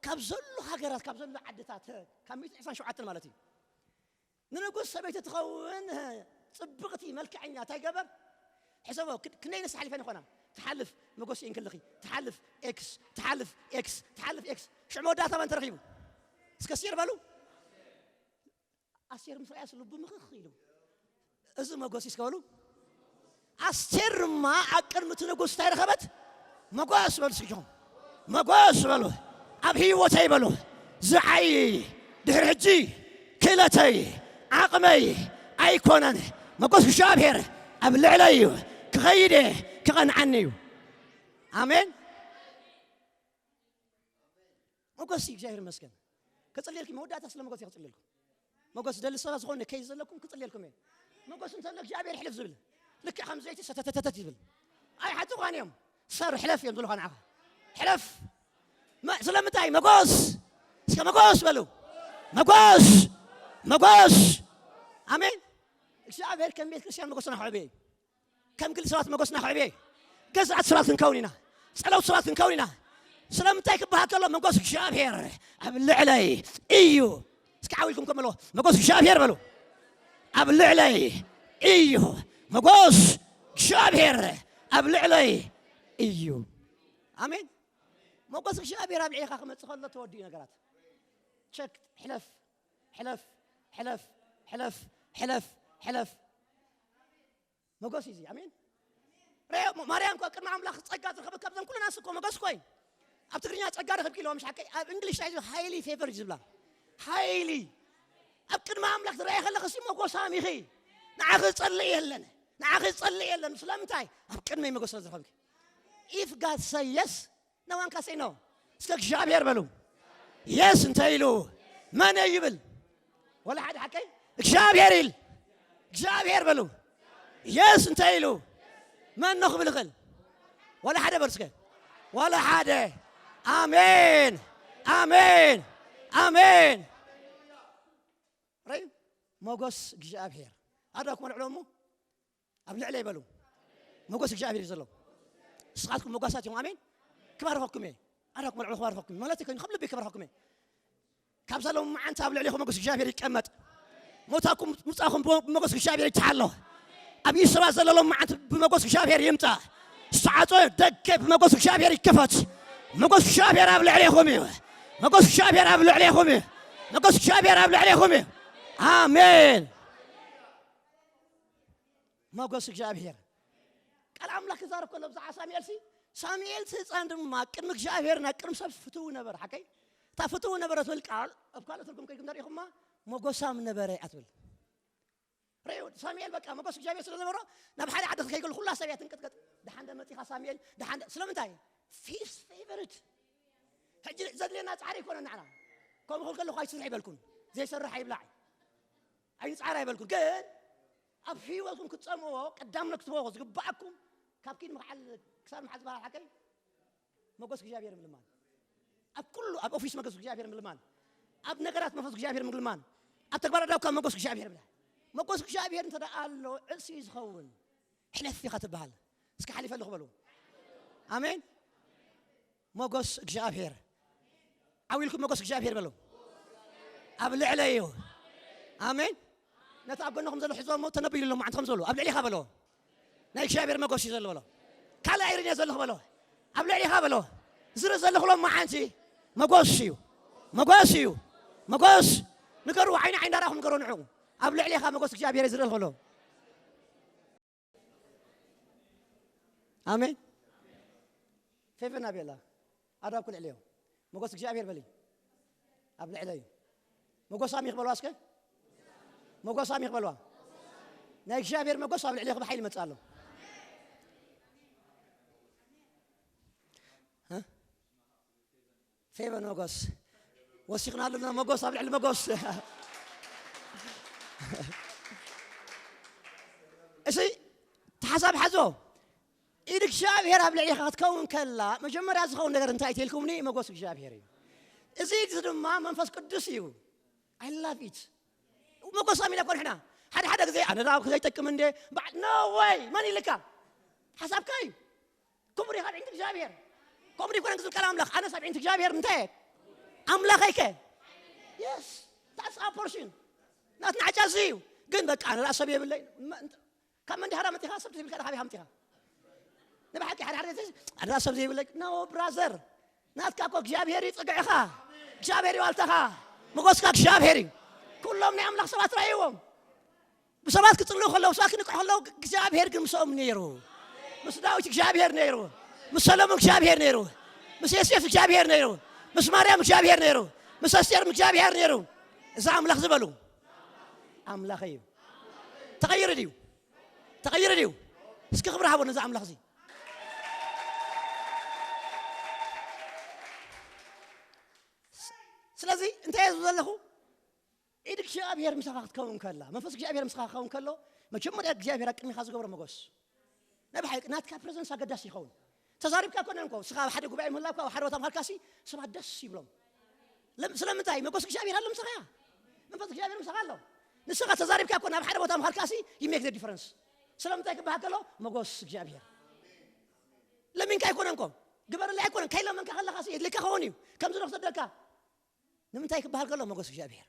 ካብ ዘሎ ሃገራት ካብ ዘሎ ዓድታት ካብ ሚእቲ ዕስራን ሸውዓተን ማለት እዩ ንንጉስ ሰበይቲ ትኸውን ጽብቕቲ መልክዐኛ እንታይ ገበር ሕሰቦ ክንደይ ነስ ሓሊፈን ይኾና ትሓልፍ መጎስ እንክልኺ ትሓልፍ ኤክስ ትሓልፍ ኤክስ ትሓልፍ ኤክስ ሽዕ መወዳእታ መን ተረኺቡ እስከ ሲር በሉ ኣስቴር ምስ ረኣያስ ልቡ ምኽኽ ኢሉ እዚ መጎስ እስከ በሉ ኣስቴር ድማ ኣብ ቅድሚ እቲ ንጉስ እንታይ ረኸበት መጎስ በሉ ስኪኹም መጎስ በሉ ኣብ ህይወተይ በሉ ዝዓይ ድሕሪ ሕጂ ክእለተይ ዓቕመይ ኣይኮነን መጎስ እግዚኣብሔር ኣብ ልዕለይ እዩ ክኸይድ እየ ክቐንዓኒ እዩ ኣሜን መጎስ እግዚኣብሔር ይመስገን ክጽልየልኩም መወዳእታ ስለ መጎስ እየ ክጽልየልኩም መጎስ ደሊ ሰባት ዝኾነ ከይ ዘለኩም ክጽልየልኩም እየ መጎስ እንተሎ እግዚኣብሔር ሕልፍ ዝብል ልክዕ ከም ዘይቲ ሰተተተተት ይብል ኣይ ሓቲ ኳን እዮም ሰር ሕለፍ እዮም ዝብልኻ ንዓኻ ሕለፍ መ- ስለምንታይ መጎስ እስከ መጎስ በሉ መጎስ መጎስ ኣሜን እግዚኣብሔር ከም ቤተ ክርስቲያን መጎስና ክዕብየ እዩ ከም ግል ሰባት መጎስና ክዕብየ ገዛት ሰባት ክንከውን ኢና ጸለውት ሰባት ክንከውን ኢና ስለምንታይ ክበሃል ከሎ መጎስ እግዚኣብሔር ኣብ ልዕለይ እዩ እስኪ ዓው ኢልኩም ከመልዎ መጎስ እግዚኣብሔር በሉ ኣብ ልዕለይ እዩ መጎስ እግዚኣብሔር ኣብ ልዕለይ እዩ ኣሜን መጎስ እግዚኣብሔር ኣብ ልዕሌኻ ክመጽእ ከሎ ተወዲኡ ነገራት ቸክ ሕለፍ ሕለፍ ሕለፍ ሕለፍ ሕለፍ ሕለፍ መጎስ እዩ እዚ ኣሜን ረ ማርያም እኮ ቅድሚ ኣምላኽ ጸጋ ዝረኸበት ካብዘን ኩለናስ እኮ መጎስ እኮ እዩ ኣብ ትግርኛ ጸጋ ረኸብኪ ኢለዋ ምሽ ሓቀይ ኣብ እንግሊሽ እንታይ ዝብል ሃይሊ ፌቨር ዝብላ ሃይሊ ኣብ ቅድሚ ኣምላኽ ዝረኣየ ከለኽሲ መጎሳም ኢኺ ንዓኺ ዝጸልእ የለን ንዓኺ ዝጸልእ የለን ስለምንታይ ኣብ ቅድመይ መጎስ ስለ ዝረኸብኪ if God say yes no one can say no እስከ እግዚኣብሔር በሉ የስ እንተ ኢሉ መን እዩ ይብል ወላ ሓደ ሓቀይ እግዚኣብሔር ኢል እግዚኣብሔር በሉ የስ እንተ ኢሉ መን ነው ክብል ይኽእል ወላ ሓደ በሉ እስከ ወላ ሓደ ኣሜን ኣሜን ኣሜን ራዩ ሞጎስ እግዚኣብሔር ኣዳኩም ኣልዕሎ እሞ ኣብ ልዕለይ በሉ ሞጎስ እግዚኣብሔር እዩ ዘሎ ንስኻትኩም ሞጓሳት ኢኹም ኣሜን ክባርኸኩም እየ ኣዳኩም ኣልዕሎ ክባርኸኩም ማለት ኮይኑ ከም ልቢ ክባርኸኩም እየ ካብ ዘለዎም መዓንቲ ኣብ ልዕሊኹም ሞጎስ እግዚኣብሔር ይቀመጥ ሞታኩም ምጻኹም ብሞጎስ እግዚኣብሔር ይተሓሎ ኣብ ኢስራ ዘለሎም መዓንቲ ብመጎስ እግዚኣብሔር ይምጻ ዝተዓጾ ደገ ብመጎስ እግዚኣብሔር ይከፈት መጎስ እግዚኣብሔር ኣብ ልዕሌኹም እዩ መጎስ እግዚኣብሔር ኣብ ልዕሌኹም እዩ መጎስ እግዚኣብሔር ኣብ ልዕሌኹም እዩ ኣሜን ሞገስ እግዚኣብሔር ቃል ኣምላክ ክዛረብ ከሎ ብዛዕባ ሳሙኤል ሲ ሳሙኤል እቲ ህፃን ድማ ቅድሚ እግዚኣብሔር ናብ ቅድሚ ሰብ ፍትው ነበረ ሓቀይ እታ ፍትው ነበረ ትብል ቃል ኣብ ካልእ ትርጉም ከይኩም ተሪኢኹማ ሞጎሳም ነበረ እያ ትብል ርእዩ ሳሙኤል በቃ ሞገስ እግዚኣብሔር ስለ ነበሮ ናብ ሓደ ዓዲ ከይገሉ ኩላ ሰብ እያ ትንቅጥቀጥ ደሓን ደ መፂኻ ሳሙኤል ደሓን ስለምንታይ ፊስ ፌቨርት ሕጂ ዘድልየና ፃዕሪ ይኮነ ንዓና ከምኡ ክብል ከለኹ ኣይትስርሕ ይበልኩን ዘይሰርሕ ኣይብላዕ ኣይንፃዕር ኣይበልኩን ግን ኣብ ህይወትኩም ክትፀምዎ ቀዳምነት ክትበዎ ዝግባኣኩም ካብ ኪድ ምክዓል ክሳብ ምሓዝ ዝበሃል ሓቀይ መጎስ እግዚኣብሔር ምልማን ኣብ ኩሉ ኣብ ኦፊስ መጎስ እግዚኣብሔር ምልማን ኣብ ነገራት መንፈስ እግዚኣብሔር ምልማን ኣብ ተግባር ኣዳውካ መጎስ እግዚኣብሔር ብላ መጎስ እግዚኣብሔር እንተ ኣሎ ዕልሲ እዩ ዝኸውን ሕለፍ ኢኻ ትበሃል እስኪ ሓሊፈ ኣለኹ በሉ ኣሜን ሞጎስ እግዚኣብሔር ዓው ኢልኩም ሞጎስ እግዚኣብሔር በሉ ኣብ ልዕለ እዩ ኣሜን ነቲ ኣብ ጎንኹም ዘሎ ሕዞሞ ተነብይሉ ኣሎ መዓንቲ ከም ዝበሉ ኣብ ልዕሊኻ በሎ ናይ እግዚኣብሔር መጎስ እዩ ዘሎ በሎ ካልእ ኣይርን እየ ዘለኹ በሎ ኣብ ልዕሊኻ በሎ ዝርኢ ዘለኹ ሎም መዓንቲ መጎስ እዩ መጎስ እዩ መጎስ ንገሩ ዓይኒ ዓይኒ ዳራኹም ንገሩ ንዑ ኣብ ልዕሊኻ መጎስ እግዚኣብሔር ዝርኢ ኣለኹ በሎ ኣሜን ፌቨን ኣበይ ኣላ ኣዳብኩ ልዕለዮ መጎስ እግዚኣብሔር በሊ ኣብ ልዕለዩ መጎሳም ይኽበልዋ እስከ መጎሳም ይኽበልዋ ናይ እግዚኣብሔር መጎስ ኣብ ልዕለኹ ብሓይሊ ይመፅእ ኣሎ ፌቨን መጎስ ወሲኽና ኣለና መጎስ ኣብ ልዕሊ መጎስ። እሺ፣ ተሓሳብ ሓዞ። ኢድ እግዚኣብሔር ኣብ ልዕሊኻ ክትከውን ከላ፣ መጀመርያ ዝኸውን ነገር እንታይ እዩ ተልኩምኒ? መጎስ እግዚኣብሔር እዩ። እዚ ኢድ ድማ መንፈስ ቅዱስ እዩ። I love it። መጎስ ኣሚና እኮ ንሕና ሓደ ሓደ ግዜ ኣነ ዳ ዘይጠቅም እንደ፣ በዓል፣ no way፣ መን ኢልካ? ሓሳብካ እዩ። ክቡር ኢኻ ኣብ ዕንት እግዚኣብሔር። ከምኡ ይኮነ ዝብል ቃል ኣምላኽ። ኣነስ ኣብ ዕንት እግዚኣብሔር እንታይ እየ? ኣምላኸይ ከ? Yes። That's our portion። ናትና ዓጫ እዚ እዩ። ግን በቃ ኣነ ዳ ሰብ የብለይ። መ-፣ ካብ መንዲ ሃራ መጢኻ ሰብ ትብል ካዳ ካበይ ሃምጢኻ? ንብሓቂ ሓደ ሓደ ግዜ ኣነ ዳ ሰብ ዘይብለይ። No brother። ናትካ እኮ እግዚኣብሔር እዩ ጽግዕኻ። እግዚኣብሔር እዩ ዋልታኻ። መጎስካ እግዚኣብሔር እዩ። ኩሎም ናይ ኣምላኽ ሰባት ራእይዎም። ብሰባት ክጽልኡ ከለዉ፣ ብሰባት ክንቅሑ ከለዉ፣ እግዚኣብሔር ግን ምስኦም ነይሩ። ምስ ዳዊት እግዚኣብሔር ነይሩ። ምስ ሰሎሞን እግዚኣብሔር ነይሩ። ምስ ዮሴፍ እግዚኣብሔር ነይሩ። ምስ ማርያም እግዚኣብሔር ነይሩ። ምስ ኣስቴር እግዚኣብሔር ነይሩ። እዚ ኣምላኽ ዝበሉ ኣምላኽ እዩ። ተቐይሩ ድዩ? ተቐይሩ ድዩ? እስኪ ክብሪ ሃቦ ነዚ ኣምላኽ እዚ። ስለዚ እንታይ እየ ዝብል ዘለኹ? ኢድ እግዚኣብሔር ምሳኻ ክትከውን ከላ፣ መንፈስ እግዚኣብሔር ምሳኻ ክኸውን ከሎ፣ መጀመርያ እግዚኣብሔር ኣብ ቅድሚኻ ዝገብሮ መጎስ። ናይ ብሓቂ ናትካ ፕሬዘንስ ኣገዳሲ ይኸውን። ተዛሪብካ ኣይኮነን እኮ፣ ንስኻ ኣብ ሓደ ጉባኤ ምህላውካ፣ ኣብ ሓደ ቦታ ምሃልካሲ፣ ሰባት ደስ ይብሎም። ለም-፣ ስለምንታይ? መጎስ እግዚኣብሔር ኣሎ ምሳኻ እያ። መንፈስ እግዚኣብሔር ምሳኻ ኣሎ። ንስኻ ተዛሪብካ እኮ፣ ናብ ሓደ ቦታ ምሃልካሲ፣ you make the difference። ስለምንታይ ክበሃል ከሎ፣ መጎስ እግዚኣብሔር። ለሚንካ ኣይኮነን እኮ፣ ግበረለይ ኣይኮነን፣ ከይለመንካ ከለኻሲ፣ የድልየካ ክኸውን እዩ። ከምዚ ዶ ክሰደልካ? ንምንታይ ክበሃል ከሎ መጎስ እግዚኣብሔር።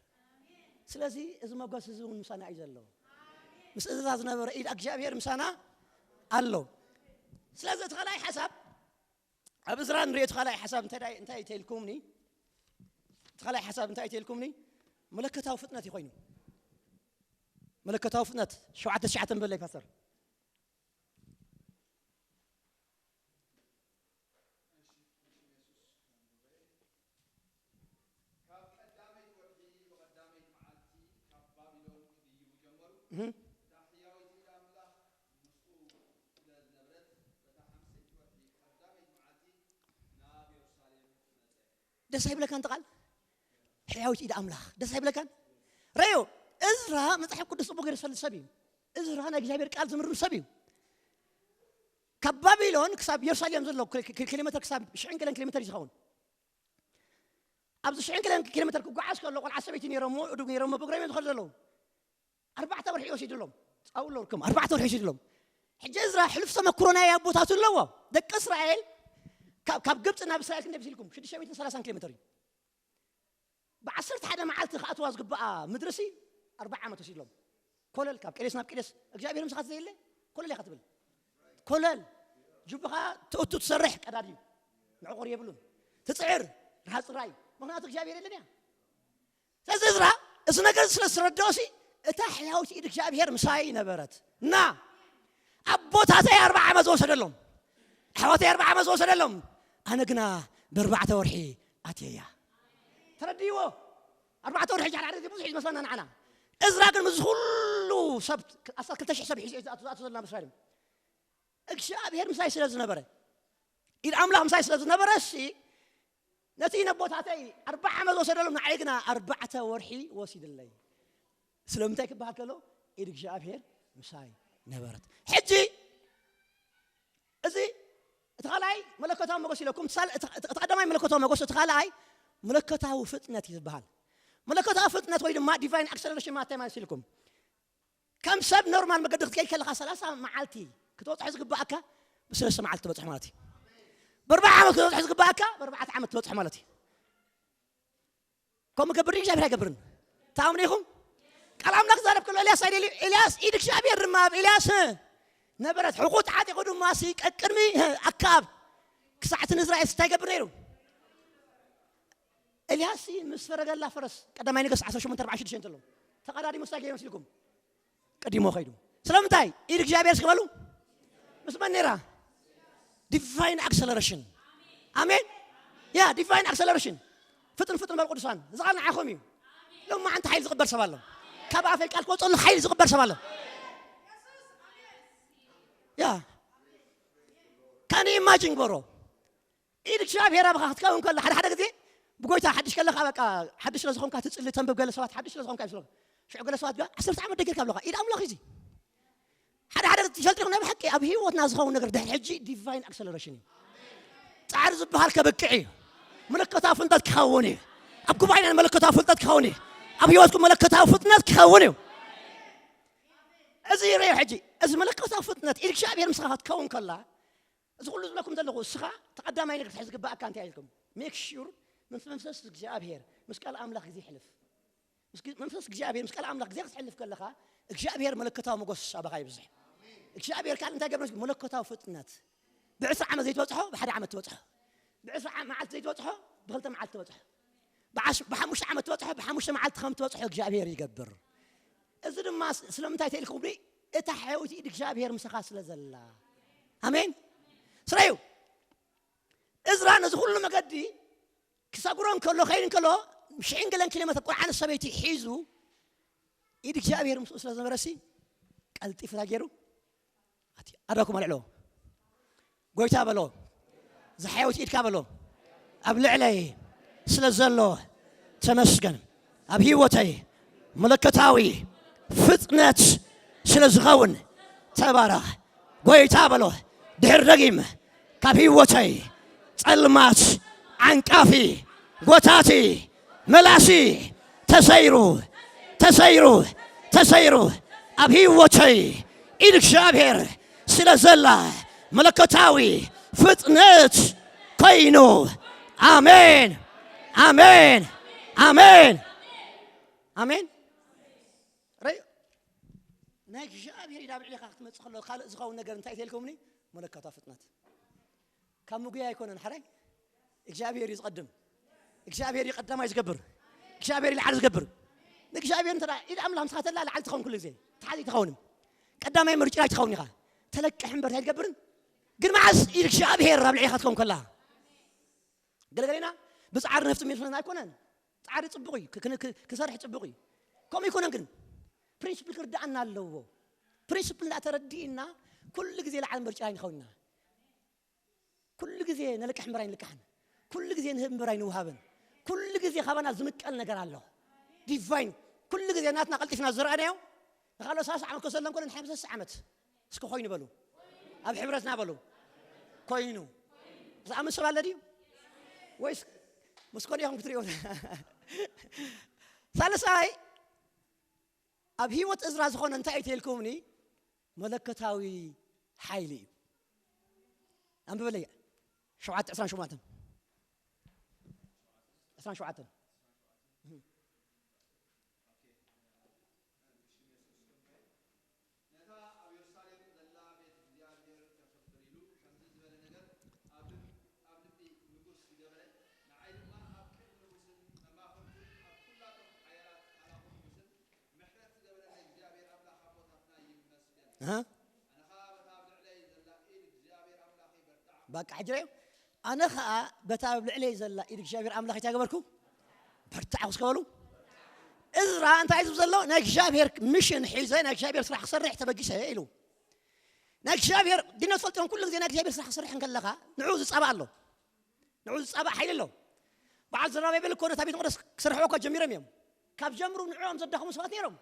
ስለዚ እዚ መጎስ እዚ እውን ምሳና እዩ ዘሎ። ምስ እዝራ ዝነበረ ኢድ እግዚኣብሔር ምሳና ኣሎ። ስለዚ እቲ ካልኣይ ሓሳብ፣ ኣብ እዝራ ንሪኦ እቲ ካልኣይ ሓሳብ እንታይ ዳይ-፣ እንታይ ተልኩምኒ? እቲ ካልኣይ ሓሳብ እንታይ ተልኩምኒ? መለኮታዊ ፍጥነት እዩ ኮይኑ። መለኮታዊ ፍጥነት ሸውዓተ ትሽዓተ በለይ ፓስተር። ካብ ቀዳመይቲ ወርሒ ብቐዳመይቲ መዓልቲ ካብ ባቢሎን ክድይቡ ጀመሩ። እህ። እታ ሕያወይቲ ኢድ ኣምላኽ ምስኡ ስለ ዝነበረት፣ በታ ሓምሰይቲ ወርሒ ቀዳመይቲ መዓልቲ ናብ የሩሳሌም መጸ። ደስ ኣይብለካን እቲ ቃል? ሕያዊት ኢድ ኣምላኽ ደስ ኣይብለካን? ረዮ፣ እዝራ መጽሓፍ ቅዱስ ጽቡቕ ገይሩ ዝፈልጥ ሰብ እዩ። እዝራ ናይ እግዚኣብሔር ቃል ዝምርምር ሰብ እዩ። ካብ ባቢሎን ክሳብ የሩሳሌም ዘሎ ኪ-፣ ኪ-፣ ኪሎ ሜተር ክሳብ ሽሕን ገለን ኪሎ ሜተር እዩ ዝኸውን። ኣብዚ ሽሕን ገለን ኪሎ ሜተር ክጓዓዝ ከሎ ቆልዓ ሰበይቲ ነይሮሞ፣ እዱግ ነይሮሞ፣ ብእግሮም እዮም ዝኸዱ ዘለዉ። ኣርባዕተ ወርሒ እዩ ወሲድሎም። ጻውእ ኣለውርኩም፣ ኣርባዕተ ወርሒ ወሲድሎም። ሕጂ እዝራ ሕሉፍ ተመክሮ ናይ ኣቦታቱ ኣለዎ። ደቂ እስራኤል ካብ፣ ካብ ግብጺ ናብ እስራኤል ክንደይ መሲልኩም? ሽዱሽተ ሚእትን ሰላሳን ኪሎ ሜተር እዩ። ብዓሰርተ ሓደ መዓልቲ ክኣትዋ ዝግብኣ ምድርሲ ኣርብዓ ዓመት ወሲድሎም። ኮለል ካብ ቄዴስ ናብ ቄዴስ፣ እግዚኣብሔር ምሳኻ ዘየለ ኮለል ኢኻ ትብል። ኮለል ጅብኻ ትእቱ ትሰርሕ ቀዳድ እዩ። መዕቆር የብሉን። ትጽዕር ረሃጽ ጥራይ እዩ። ምኽንያቱ እግዚኣብሔር የለን እያ። ስለዚ እዝራ እዚ ነገር ስለ ዝተረድኦሲ እታ ሕያዊት ኢድ እግዚኣብሔር ምሳይ ነበረት። እና ኣቦታተይ ኣርብዓ ዓመት ዝወሰደሎም፣ ኣሕዋተይ ኣርብዓ ዓመት ዝወሰደሎም፣ ኣነ ግና ብኣርባዕተ ወርሒ ኣትየያ። ተረድእዎ? ኣርባዕተ ወርሒ ሕጂ ሓደ ሓደ ግዜ ብዙሕ እዩ ዝመስለና ንዓና። እዝራ ግን ምስዚ ኩሉ ሰብ ኣስታት ክልተ ሽሕ ሰብ ሒዙ እዩ ዝኣቱ፣ ዝኣቱ ዘሎ ናብ እስራኤል። እግዚኣብሔር ምሳይ ስለ ዝነበረ፣ ኢድ ኣምላኽ ምሳይ ስለ ዝነበረ፣ እሲ ነቲ ነቦታተይ ኣርባዓ ዓመት ወሰደሎም፣ ንዓይ ግና ኣርባዕተ ወርሒ ወሲድለይ። ስለምንታይ ክበሃል ከሎ፣ ኢድ እግዚኣብሔር ምሳይ ነበረት። ሕጂ እዚ እቲ ካልኣይ መለኮታዊ መጎስ ኢለኩም፣ ሳል-፣ እቲ፣ እቲ፣ እቲ ቀዳማይ መለኮታዊ መጎስ፣ እቲ ካልኣይ መለኮታዊ ፍጥነት እዩ ዝበሃል። መለኮታዊ ፍጥነት ወይ ድማ ዲቫይን ኣክሰለሬሽን ማለት እንታይ ማለት ኢልኩም? ከም ሰብ ኖርማል መገዲ ክትከይድ ከለኻ ሰላሳ መዓልቲ ክትበጽሖ ዝግብኣካ ብሰለስተ መዓልቲ ትበጽሖ ማለት እዩ። ብኣርባዓ ዓመት ክትበጽሖ ዝግብኣካ ብኣርባዕተ ዓመት ትበጽሖ ማለት እዩ። ከምኡ ገብር ድዩ እግዚኣብሔር ኣይገብርን? ተኣምኑ ኢኹም? ቃል ኣምላኽ ክዛረብ ከሎ ኤልያስ ኣይደልዩ? ኤልያስ ኢድ እግዚኣብሔር ድማ ኣብ ኤልያስ ነበረት። ሕቑ ተዓጢቑ ድማ ሲ ቀቅድሚ ኣካብ ክሳዕ እቲ ንእዝራኤል እንታይ ይገብር ነይሩ? ኤልያስ ምስ ፈረገላ ፈረስ ቀዳማይ ነገስት ዓሰርተ ሸሞንተ ኣርባዕተ ሽዱሽተ እንተሎ ተቐዳዲሙ እንታይ ገይሩ መሲልኩም? ቀዲሞ ኸይዱ። ስለምንታይ? ኢድ እግዚኣብሔር እስኪ በሉ። ምስ መን ነይራ? ዲቫይን ኣክሰለሬሽን። ኣሜን። ያ ዲቫይን ኣክሰለሬሽን። ፍጥን ፍጥን በል ቅዱሳን። እዚ ቃል ንዓኹም እዩ። ሎማዓንቲ ሓይሊ ዝቕበል ሰብ ኣሎ። ካብ ኣፈይ ቃል ክወፀሉ ሓይሊ ዝቕበል ሰብ ኣሎ። ያ ካን ኢማጂን ጎሮ ኢድ እግዚኣብሔር ኣብኻ ክትከውን ከሎ ሓደ ሓደ ግዜ ብጎይታ ሓድሽ ከለኻ በቃ ሓድሽ ስለ ዝኾንካ ትጽሊ ተንብብ። ገለ ሰባት ሓድሽ ስለ ዝኾንካ ይመስሎም። ሽዑ ገለ ሰባት ጋር ዓሰርተ ዓመት ደጊርካ ኣለኻ። ኢድ ኣምላኽ እዚ ሓደ ሓደ ትፈልጥሪ ናይ ብሓቂ ኣብ ህይወትና ዝኸውን ነገር ድሕሪ ሕጂ ዲቫይን ኣክሰለሬሽን እዩ። ጻዕሪ ዝበሃል ከበቅዕ እዩ። መለኮታዊ ፍልጠት ክኸውን እዩ። ኣብ ጉባኤና መለኮታዊ ፍልጠት ክኸውን እዩ። ኣብ ህይወትኩም መለኮታዊ ፍጥነት ክኸውን እዩ። እዚ ይረዮ ሕጂ። እዚ መለኮታዊ ፍጥነት ኢድ እግዚኣብሔር ምስኻ ክትከውን ከላ፣ እዚ ኩሉ ዝብለኩም ዘለኹ፣ እስኻ ተቐዳማይ ነገር ክትሕዝ ዝግባኣካ እንታይ ኢልኩም? ሜክ ሹር ምስ መንፈስ እግዚኣብሔር፣ ምስ ቃል ኣምላኽ ግዜ ይሕልፍ። ምስ ግ-፣ መንፈስ እግዚኣብሔር፣ ምስ ቃል ኣምላኽ ግዜ ክትሕልፍ ከለኻ፣ እግዚኣብሔር መለኮታዊ መጎስ ኣባኻ ይብዝሕ። እግዚኣብሔር ካል እንታይ ገብረ? መለኮታዊ ፍጥነት። ብዕስራ ዓመት ዘይትበጽሖ፣ ብሓደ ዓመት ትበጽሖ። ብዕስራ ዓ-፣ መዓልቲ ዘይትበጽሖ፣ ብኽልተ መዓልቲ ትበጽሖ። ብዓሽ-፣ ብሓሙሽተ ዓመት ትበጽሖ፣ ብሓሙሽተ መዓልቲ ከም ትበጽሖ እግዚኣብሔር ይገብር። እዚ ድማ ስ-፣ ስለምንታይ ተኢልኩም ብሊ? እታ ሕያዊት ኢድ እግዚኣብሔር ምሳኻ ስለ ዘላ። ኣሜን። ስራዩ። እዝራ ነዚ ኩሉ መገዲ ክሰግሮ እንከሎ፣ ከይድ እንከሎ፣ ሽሕን ገለን ኪሎ ሜትር ቁርዓን ሰበይቲ ሒዙ፣ ኢድ እግዚኣብሔር ምስኡ ስለ ዝነበረሲ፣ ቀልጢፉ እንታይ ገይሩ? ኣቲ-፣ ኣዳኩም ኣልዕሎ። ጎይታ በሎ። ዝሓያዊት ኢድካ በሎ። ኣብ ልዕለይ ስለ ዘሎ ተመስገን። ኣብ ህይወተይ መለኮታዊ ፍጥነት ስለ ዝኸውን ተባረኽ። ጎይታ በሎ። ድሕር ደጊም ካብ ህይወተይ ጸልማት ዓንቃፊ ጎታቲ መላሲ ተሰይሩ፣ ተሰይሩ፣ ተሰይሩ። ኣብ ህይወተይ ኢድ እግዚኣብሔር ስለ ዘላ መለኮታዊ ፍጥነት ኮይኑ። ኣሜን፣ ኣሜን፣ ኣሜን፣ ኣሜን። ራይ-፣ ናይ እግዚኣብሔር ኢድ ኣብ ልዕሌኻ ክትመጽእ ከሎ ካልእ ዝኸውን ነገር እንታይ ተልኩምኒ? መለኮታዊ ፍጥነት። ካብ ምጉያ ኣይኮነን። ሓራይ እግዚኣብሔር እዩ ዝቐድም። እግዚኣብሔር እዩ ቀዳማይ ዝገብር። እግዚኣብሔር እዩ ላዕሊ ዝገብር። ንእግዚኣብሔር እንተ ደኣ ኢድ ኣምላኽ ምሳኻ ተላ ላዕሊ ትኸውን ኩሉ ግዜ። ታሕቲ ትኸውን። ቀዳማይ ምርጫ ትኸውን ኢኻ። ተለቅሕ እምበር እንታይ ትገብርን? ግን መዓስ ኢድ እግዚኣብሔር ኣብ ልዕሌኻ ትኸውን ከላ? ገለገሌና ብጻዕሪ ነፍሲ ምንፍስና ኣይኮነን። ጻዕሪ ጽቡቕ እዩ። ክ-፣ ክ-፣ ክ-፣ ክሰርሕ ጽቡቕ እዩ። ከምኡ ኣይኮነን ግን። ፕሪንስፕል ክርድኣና ኣለዎ። ፕሪንስፕል እንዳተረዲእና ኩሉ ግዜ ላዕሊ ምርጫ ኣይንኸውን ኢና። ኩሉ ግዜ ነልቅሕ እምበር ኣይንልቅሕን። ኩሉ ግዜ ንህብ እምበር ኣይንውሃብን። ኩሉ ግዜ ካባና ዝምቀል ነገር ኣሎ። ዲቫይን ኩሉ ግዜ ናትና ቀልጢፍና ዝረኣናዮ ንኻልኦ ሰላሳ ዓመት ከሰሎም ኮነ ንሓምሳ ዓመት እስኪ ኮይኑ በሉ። ኣብ ሕብረትና በሉ። ኮይኑ። ዝኣምን ሰብ ኣሎ ድዩ? ወይስ ምስ ኮነ ኢኹም ክትሪእዎ? ሳልሳይ ኣብ ህይወት እዝራ ዝኾነ እንታይ እዩ ተልኩምኒ? መለኮታዊ ሓይሊ እዩ። ኣንብበለይ። ሸውዓተ ዕስራን ሸውዓተን። ዕስራን ሸውዓተን። ነታ ኣብ የሩሳሌም ዘላ ቤት እግዚኣብሔር ከኽብር ኢሉ ከምዚ ዝበለ ነገር ኣብ ልብ-፣ ኣብ ልቢ ንጉስ ዝገበረ፣ ንዓይ ድማ ኣብ ቅድሚ ንጉስን መማኽርቱን ኣብ ኩላቶም ሓያላት ሓላኹ ንጉስን ምሕረት ዝገበረ እግዚኣብሔር ኣምላኽ ኣቦታትና ይመስገን። ኣሃ። ኣነ ኸኣ በታ ኣብ ልዕለይ ዘላ ኢድ እግዚኣብሔር ኣምላኸይ በርትዓ። በቃ፣ ሕጂ ርኣዩ። ኣነ ኸኣ በታ ኣብ ልዕለይ ዘላ ኢድ እግዚኣብሔር ኣምላኸይ እንታይ ገበርኩ? በርትዓ እስከ በሉ። እዝራ እንታይ ዝብል ዘሎ? ናይ እግዚኣብሔር ሚሽን ሒዘ፣ ናይ እግዚኣብሔር ስራሕ ክሰርሕ ተበጊሰ ኢሉ። ናይ እግዚኣብሔር ድነት ፈልጥዮም ኩሉ ግዜ ናይ እግዚኣብሔር ስራሕ ክሰርሕ እንከለኻ፣ ንዑ ዝጻባእ ኣሎ። ንዑ ዝጻባእ ሓይሊ ኣሎ። በዓል ዘራባቤል እኮ ነታ ቤት መቕደስ ክሰርሕዎ እኮ ጀሚሮም እዮም። ካብ ጀምሩ ንዕኦም ዘዳኽሙ ሰባት ነይሮም።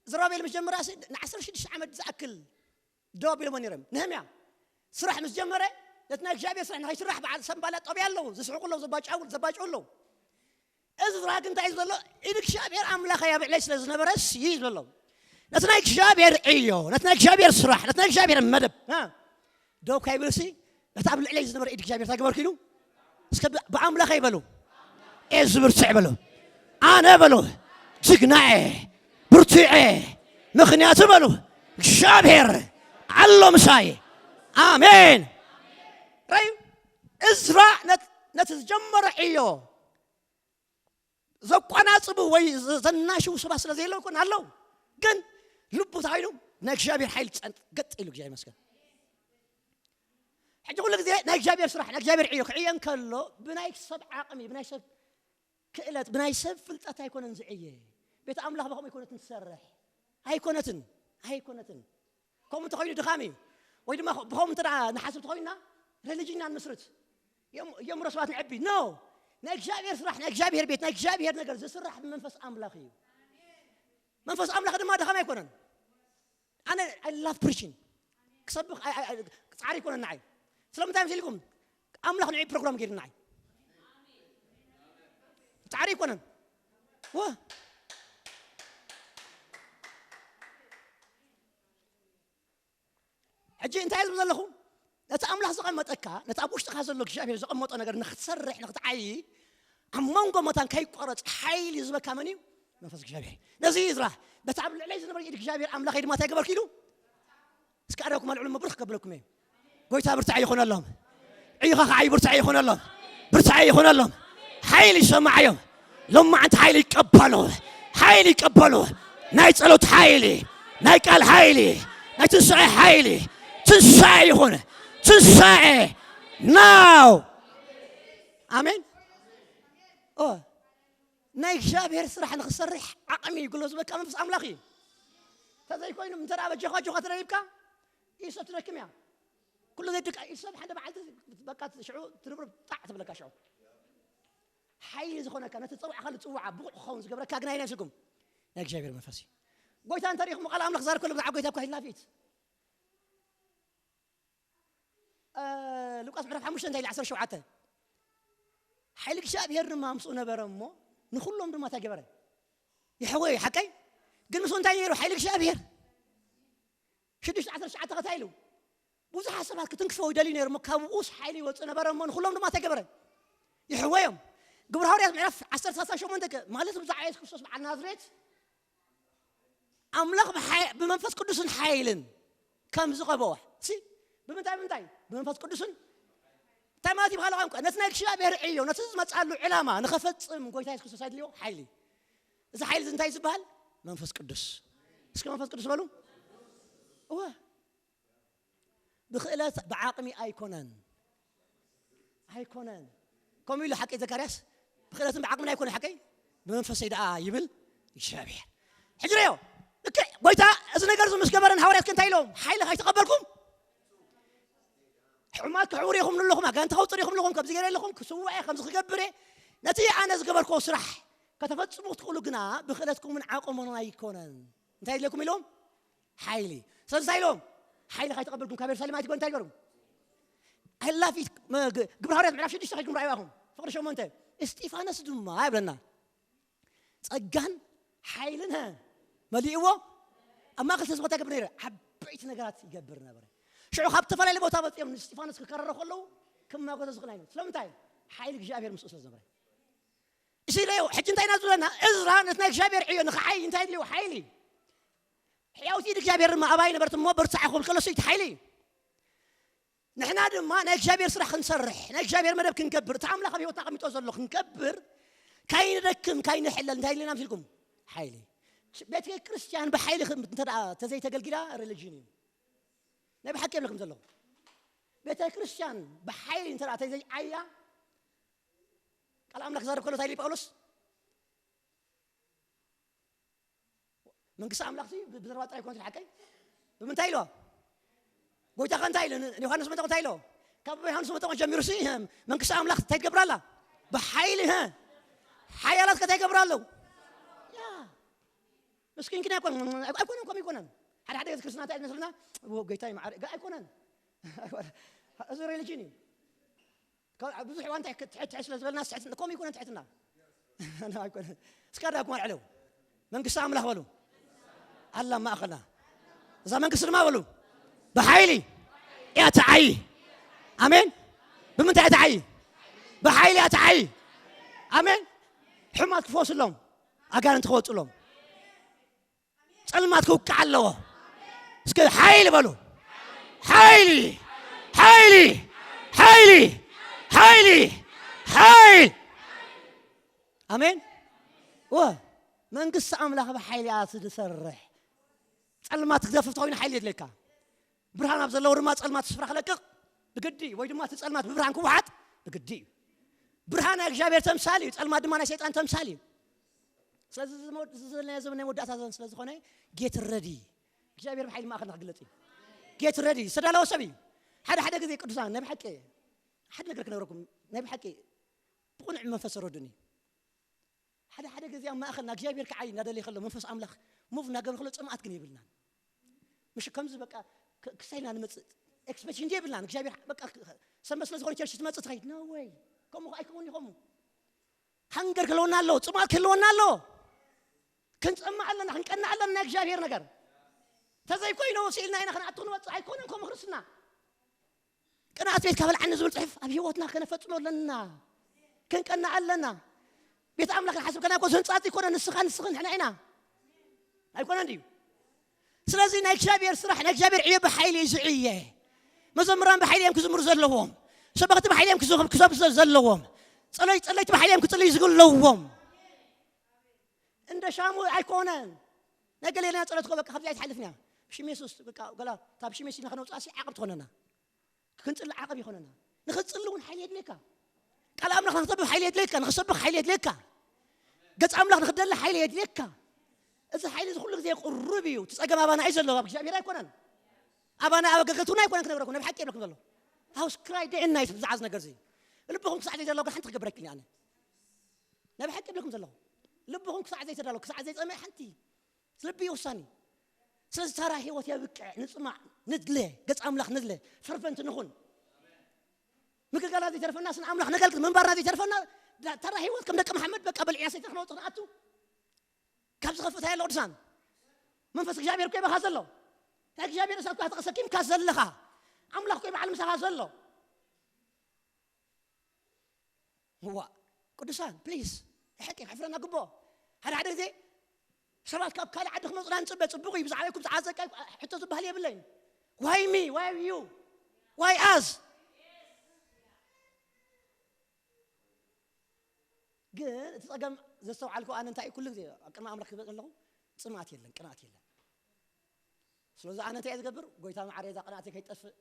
ዘራባቤል ምስ ጀመራ ሲ ንዓሰርተ ሽዱሽተ ዓመት ዝኣክል ደው ኣቢሎሞ ነይሮም። ነህምያ ስራሕ ምስ ጀመረ፣ ነቲ ናይ እግዚኣብሔር ስራሕ ንኸይስራሕ በዓል ሰንባላጥ ጠብያ ኣለዉ፣ ዝስሕቁ ኣለዉ፣ ዘባጭው-፣ ዘባጭው ኣለዉ። እዝራ ግን እንታይ እዩ ዘሎ? ኢድ እግዚኣብሔር ኣምላኸይ ኣብ ልዕለይ ስለ ዝነበረስ እዩ ዘሎ። ነቲ ናይ እግዚኣብሔር ዕዮ፣ ነቲ ናይ እግዚኣብሔር ስራሕ፣ ነቲ ናይ እግዚኣብሔር መደብ፣ እ፣ ደው ካይብልሲ፣ ነቲ ኣብ ልዕለይ ዝነበረ ኢድ እግዚኣብሔር እንታይ ገበርኩ ኢሉ? እስከ ብ-፣ ብኣምላኸይ በሉ። እየ ዝብርትዕ በሉ። ኣነ በሉ። ጅግናኤ፣ ብርቱዔ። ምኽንያቱ በሉ። እግዚኣብሔር ኣሎ ምሳይ። ኣሜን። ራዩ እዝራ ነት-፣ ነቲ ዝጀመረ ዕዮ ዘቋናጽቡ ወይ ዘ-፣ ዘናሽው ሰባት ስለ ዘየለዉ ኮን ኣለዉ። ግን ልቡ እንታይ ኢሉ? ናይ እግዚኣብሔር ሓይሊ ጸንጥ ገጥ ኢሉ እግዚኣብሔር ይመስገን። ሕጂ ኩሉ ግዜ ናይ እግዚኣብሔር ስራሕ፣ ናይ እግዚኣብሔር ዕዮ ክዕየ እንከሎ ብናይ ሰብ ዓቕሚ፣ ብናይ ሰብ ክእለት፣ ብናይ ሰብ ፍልጠት ኣይኮነን ዝዕየ። ቤት ኣምላኽ ብኸምኡ ኣይኮነትን ትሰርሕ። ኣይኮነትን። ኣይኮነትን። ከምኡ እንተኾይኑ ድኻም እዩ። ወይ ድማ ብኸምኡ እንተ ደኣ ንሓስብ ተኾይንና ሪሊጅን ኢና ንምስርት። የም-፣ የምሮ ሰባት ንዕቢ። ኖ። ናይ እግዚኣብሔር ስራሕ፣ ናይ እግዚኣብሔር ቤት፣ ናይ እግዚኣብሔር ነገር ዝስራሕ ብመንፈስ ኣምላኽ እዩ። መንፈስ ኣምላኽ ድማ ድኻም ኣይኮነን። ኣነ I love preaching። ክሰብኽ ኣይ- ኣይ- ኣይ- ጻዕሪ ኣይኮነን ንዓይ። ስለምንታይ መሲልኩም? ኣምላኽ ንዒ ፕሮግራም ገይሩ ንዓይ። ጻዕሪ ኣይኮነን። ወ- ሕጂ እንታይ ዝብል ዘለኹ? ነቲ ኣምላኽ ዘቐመጠካ፣ ነቲ ኣብ ውሽጥኻ ዘሎ እግዚኣብሔር ዘቐመጦ ነገር ንኽትሰርሕ፣ ንኽትዓዪ፣ ኣብ መንጎ መታን ከይቋረጽ ሓይሊ ዝህበካ መን እዩ? መንፈስ እግዚኣብሔር። ነዚ እዩ እዝራ፣ በቲ ኣብ ልዕለይ ዝነበረ ኢድ እግዚኣብሔር ኣምላኸይ ድማ እንታይ ገበርኩ ኢሉ? እስኪ ኣደኩም ኣልዕሉ፣ ምብርኽ ከብለኩም እየ። ጎይታ ብርታዕ ይኹነሎም። ዕይኻ ኸዓ ብርታዕ ይኹነሎም። ብርታዕ ይኹነሎም። ሓይሊ ይሰማዓዮም። ሎማዓንቲ ሓይሊ ይቀበሉ። ሓይሊ ይቀበሉ። ናይ ጸሎት ሓይሊ፣ ናይ ቃል ሓይሊ፣ ናይ ትንሳኤ ሓይሊ። ትንሳኤ ይኹን። ትንሳኤ ናው። ኣሜን። ኦ፣ ናይ እግዚኣብሔር ስራሕ ንኽሰርሕ ዓቕሚ ይግሎ ዝበካ መንፈስ ኣምላኽ እዩ። ተዘይኮይኑ እንተ ደኣ በጃኻ ኣጆኻ ተደሪብካ ኢሶ ትደክም እያ። ኩሉ ዘድካ ኢሶ ሓደ መዓልቲ በቃ ሽዑ ትርብርብ ጣዕ ትብለካ ሽዑ። ሓይሊ ዝኾነካ ነቲ ጸውዓኻ ዝጽውዓ ብቑዕ ክኸውን ዝገብረካ ግን ኣይነስኩም ናይ እግዚኣብሔር መንፈስ እዩ። ጎይታ እንተ ሪኹም ቃል ኣምላኽ ዛር ከሎ ብዛዕባ ጎይታ እኳ ሂልና ፊት ሉቃስ ምዕራፍ ሓሙሽተ እንታይ ኢሉ ዓሰርተ ሸውዓተ ሓይሊ እግዚኣብሔር ድማ ምስኡ ነበረ እሞ ንኹሎም ድማ እንታይ ገበረ? ይሕወዩ። ሓቀይ ግን ምስኡ እንታይ ነይሩ? ሓይሊ እግዚኣብሔር ሽዱሽተ ዓሰርተ ትሽዓተ ከታይ ኢሉ ብዙሓት ሰባት ክትንክፈው ይደልዩ ነይሩ እሞ ካብኡስ ሓይሊ ይወፅእ ነበረ እሞ ንኹሎም ድማ እንታይ ገበረ? ይሕወዮም። ግብረ ሃዋርያት ምዕራፍ ዓሰርተ ሰላሳ ሸሞንተ ከ ማለት ብዛዕባ የሱስ ክርስቶስ በዓል ናዝሬት ኣምላኽ ብሓይ- ብመንፈስ ቅዱስን ሓይልን ከም ዝቐበዋ ሲ ብምንታይ ብምንታይ ብመንፈስ ቅዱስን እንታይ ማለት ይበሃል ቋንቋ ነቲ ናይ እግዚኣብሔር ዕዮ ነቲ ዝመፅኣሉ ዕላማ ንኸፈፅም ጎይታ የሱስ ክርስቶስ ኣድልዮ ሓይሊ እዚ ሓይሊ እዚ እንታይ ዝበሃል መንፈስ ቅዱስ እስኪ መንፈስ ቅዱስ በሉ እወ ብኽእለት ብዓቕሚ ኣይኮነን ኣይኮነን ከምኡ ኢሉ ሓቀይ ዘካርያስ ብኽእለትን ብዓቕምን ኣይኮነ ሓቀይ ብመንፈሰይ ደኣ ይብል እግዚኣብሔር ሕጂ ሪዮ ልክዕ ጎይታ እዚ ነገር እዚ ምስ ገበረን ሃዋርያት እንታይ ኢሎም ሓይሊ ከይተቐበልኩም ሕማት ክሕውር ኢኹም ንለኹም ኣጋንንቲ ከውፅር ኢኹም ኣለኹም ከምዚ ገይረ ኣለኹም ክስውዐ ከምዚ ክገብር እየ ነቲ ኣነ ዝገበርክዎ ስራሕ ከተፈፅሙ ክትኽእሉ ግና ብኽእለትኩምን ዓቕሙን ኣይኮነን እንታይ ይድለኩም ኢሎም ሓይሊ ስለዚ እንታይ ኢሎም ሓይሊ ከይተቐበልኩም ካብ የሩሳሌም ኣይትበሉ እንታይ ይገሩ ኣላፊት ግብረ ሃዋርያት ምዕራፍ ሽዱሽተ ከይድኩም ረኣዩ ኣኹም ፍቕሪ ሸሞንተ እስጢፋኖስ ድማ ይብለና ጸጋን ሓይልን መሊእዎ ኣብ ማእከል ህዝቢ እንታይ ገብር ነይረ ዓበይቲ ነገራት ይገብር ነበረ ሽዑ ካብ ዝተፈላለዩ ቦታ መፅኦም ንእስጢፋኖስ ክከረሮ ከለዉ ክማጎተ ዝኽእል ኣይነት ስለምንታይ ሓይሊ እግዚኣብሔር ምስኡ ስለ ዝነበረ እሺ ኢለዮ ሕጂ እንታይ ኢና ዝብለና እዝራ ነቲ ናይ እግዚኣብሔር ዕዮ ንኽዓይ እንታይ ድልዎ ሓይሊ ሕያውቲ ኢድ እግዚኣብሔር ድማ ኣባይ ነበርት እሞ በርትዕ ይኹን ከለሱ እቲ ሓይሊ እዩ ንሕና ድማ ናይ እግዚኣብሔር ስራሕ ክንሰርሕ ናይ እግዚኣብሔር መደብ ክንገብር እቲ ኣምላኽ ኣብ ህይወትና ኣቐሚጦ ዘሎ ክንገብር ካይንደክም ካይንሕለል እንታይ ድልና ምሲልኩም ሓይሊ ቤተ ክርስቲያን ብሓይሊ ተዘይተገልጊላ ሪሊጅን እዩ ናይ ብሓቂ የብለኩም ዘለኹ ቤተ ክርስቲያን ብሓይሊ እንተ ተዘይዓያ ቃል ኣምላኽ ዛረብ ከሎ እንታይ ኢሉ ጳውሎስ መንግስቲ ኣምላኽ ብዘረባ ጥራይ ኮነት ሓቀይ ብምንታይ ኢልዋ ጎይታ ከ እንታይ ኢሉ ዮሃንስ መጠቆ እንታይ ኢልዎ ካብ ዮሃንስ መጠቆ ጀሚሩ ሲ መንግስቲ ኣምላኽ እንታይ ትገብር ኣላ ብሓይሊ ሓያላት ከታይ ገብር ኣለዉ ምስኪን ግን ኣይኮነን ኣይኮነን ከም ይኮነን ሓደ ሓደ ክርስትና እንታይ መስልና ጎይታ ይመዓር ኣይኮነን እዚ ሪሊጅን እዩ ብዙሕ እዋን ትሕት ትሕት ስለ ዝበልና ትሕት ከምኡ ይኮነ ትሕትና ኣይኮነ እስካ ዳኩም ኣልዕለው መንግስቲ ኣምላኽ በሉ ኣላ ማእኸልና እዛ መንግስቲ ድማ በሉ ብሓይሊ እያ ትዓይ ኣሜን ብምንታይ ትዓይ ብሓይሊ እያ ትዓይ ኣሜን ሕማት ክፈወስሎም ኣጋንንቲ ክወፅሎም ጸልማት ክውቃዕ ኣለዎ። እስከ ሓይል በሉ። ሓይሊ ሓይሊ ሓይሊ ሓይሊ ሓይል ኣሜን። ወ መንግስቲ ኣምላኽ ብሓይሊ እያ ትሰርሕ። ጸልማት ክገፍፍ ተኾይኑ ሓይሊ የድልየካ። ብርሃን ኣብ ዘለዎ ድማ ጸልማት ስፍራ ክለቅቕ ብግዲ እዩ፣ ወይ ድማ እቲ ጸልማት ብብርሃን ክወሓጥ ብግዲ እዩ። ብርሃን ናይ እግዚኣብሔር ተምሳል እዩ፣ ጸልማት ድማ ናይ ሰይጣን ተምሳል እዩ። ስለዚ እዚ ዘመን ናይ መወዳእታ ዘመን ስለ ዝኾነ ጌት ረዲ እግዚኣብሔር ብሓይሊ ማእኸልና ክግለጽ እዩ። ጌት ረዲ ዝተዳለወ ሰብ እዩ። ሓደ ሓደ ግዜ ቅዱሳን ናይ ብሓቂ ሓደ ነገር ክነግረኩም ናይ ብሓቂ ብቕኑዕ መንፈስ ረዱኒ። ሓደ ሓደ ግዜ ኣብ ማእኸልና እግዚኣብሔር ክዓይ እናደለየ ከሎ መንፈስ ኣምላኽ ሙቭ እናገበረ ከሎ ጽምኣት ግን የብልናን። ምሽ ከምዚ በቃ ክ- ክሳይና ንመጽእ ኤክስፔክቴሽን የብልናን። እግዚኣብሔር በቃ ክ- ሰንበት ስለ ዝኾነ ቸርች ትመጽእ ትኸይድ ኖ ወይ። ከምኡ ኣይከውን ይኸሙ ሃንገር ክህልወና ኣለዎ፣ ጽምኣት ክህልወና ኣለዎ። ክንጸምእ ኣለና፣ ክንቀና ኣለና። ናይ እግዚኣብሔር ነገር ተዘይኮይኑ ስኢልና ኢና ክንኣቱ ክንወጽእ ኣይኮነን። ከምኡ ክርስትና ቅንኣት ቤት ካበልዓኒ ዝብል ጽሑፍ ኣብ ህይወትና ከነፈጽሞ ኣለና። ክንቀና ኣለና። ቤት ኣምላኽ ንሓስብ ከና ኮ ህንጻት ይኮነ ንስኻ ንስኽን ንሕና ኢና ኣይኮነን ድዩ? ስለዚ ናይ እግዚኣብሔር ስራሕ ናይ እግዚኣብሔር ዕዮ ብሓይሊ እዩ ዝዕየ። መዘምራን ብሓይሊ እዮም ክዝምሩ ዘለዎም። ሰበኽቲ ብሓይሊ እዮም ክዘ- ክሰብሰ ዘለዎም። ጸለይ ጸለይቲ ብሓይሊ እዮም ክጽልዩ ዝግለዎም። እንደ ሻሙ ኣይኮነን። ናይ ገሌና ጸሎት ኮ በቃ ካብዚ ኣይትሓልፍን እያ። ብሽም የሱስ በቃ ገላ ካብ ብሽም የሱስ ኢና ከነውጽኣ ሲ ዓቐብ ትኾነና። ክንጽሊ ዓቐብ ይኾነና። ንኽትጽሊ እውን ሓይሊ የድልየካ። ቃል ኣምላኽ ንክተንብብ ሓይሊ የድልየካ፣ ንክሰብኽ ሓይሊ የድልየካ። ገጽ ኣምላኽ ንክትደሊ ሓይሊ የድልየካ። እዚ ሓይሊ እዚ ኩሉ ግዜ ቅሩብ እዩ። እቲ ጸገም ኣባና እዩ ዘሎ፣ ኣብ እግዚኣብሔር ኣይኮነን። ኣባና ኣብ ኣገልገልትና ኣይኮነን ክነግረኩም፣ ናይ ብሓቂ የብለኩም ዘሎ። ሃውስ ክራይ ደኤ ናይት ብዛዕባ እዚ ነገር እዚ። ልብኹም ክሳዕ ዘይተዳለወ ግን ሓንቲ ክገብር ኣይክእልን ኣነ። ናይ ብሓቂ የብለኩም ዘለኹ። ልብኹም ክሳዕ ዘይተዳለወ፣ ክሳዕ ዘይጸመየ ሓንቲ ልቢ ይውሳኒ። ስለዚ ተራ ህይወት የብቅዕ፣ ንጽማዕ፣ ንድለ፣ ገጽ ኣምላኽ ንድለ፣ ፈርፈንት ንኹን። ምግልጋላ ዘይተርፈና ስን ኣምላኽ ነገልግል ምንባርና ዘይተርፈና ዳ- ተራ ህይወት ከም ደቂ መሓመድ በቃ በልዕና ሰይጣን ክነወጽእ ንኣቱ። ካብ ዝኸፍእ እንታይ ኣሎ ቅዱሳን? መንፈስ እግዚኣብሔር እኮ ይበኻ ዘሎ። ናይ እግዚኣብሔር እሳት እኮ ተሰኪምካ ዘለኻ። ኣምላኽ እኮ በዓል ምሳኻ ዘሎ። እዋ ቅዱሳን ፕሊስ፣ ሓቂ ክሕፍረና ግቦ። ሓደ ሓደ ግዜ ሰባት ካብ ካልእ ዓዲ ክመፁና ንፅበ። ፅቡቅ እዩ፣ ብዛዕባይኩም ዝዓዘቃ ሕቶ ዝበሃል የብለይን። ዋይ ሚ ዋይ ዩ ዋይ ኣዝ? ግን እቲ ፀገም ዘስተውዓልኩ ኣነ እንታይ እዩ፣ ኩሉ ግዜ ኣብ ቅድሚ ኣምላኽ ክበፅ ኣለኹ፣ ፅምኣት የለን፣ ቅንኣት የለን። ስለዚ ኣነ እንታይ እየ ዝገብር? ጎይታ መዓረይ፣ እዛ ቅንኣተይ ከይጠፍእ፣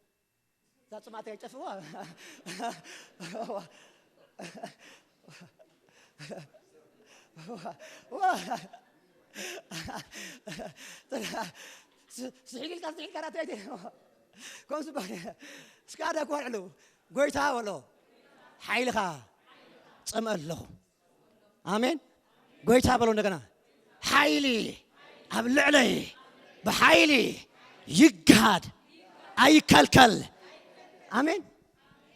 እዛ ፅምኣተይ ከይጠፍእዋ። ስሒል ኢልካ ስሒልካ ራእቲ ኣይተ- ከምዚ በል። እስከ ኣዳ ክዋልዕሉ ጎይታ በሎ፣ ሓይልኻ ጸምአ ኣለኹ። ኣሜን። ጎይታ በሎ እንደገና፣ ሓይሊ ኣብ ልዕለይ ብሓይሊ ይግሃድ፣ ኣይከልከል። ኣሜን።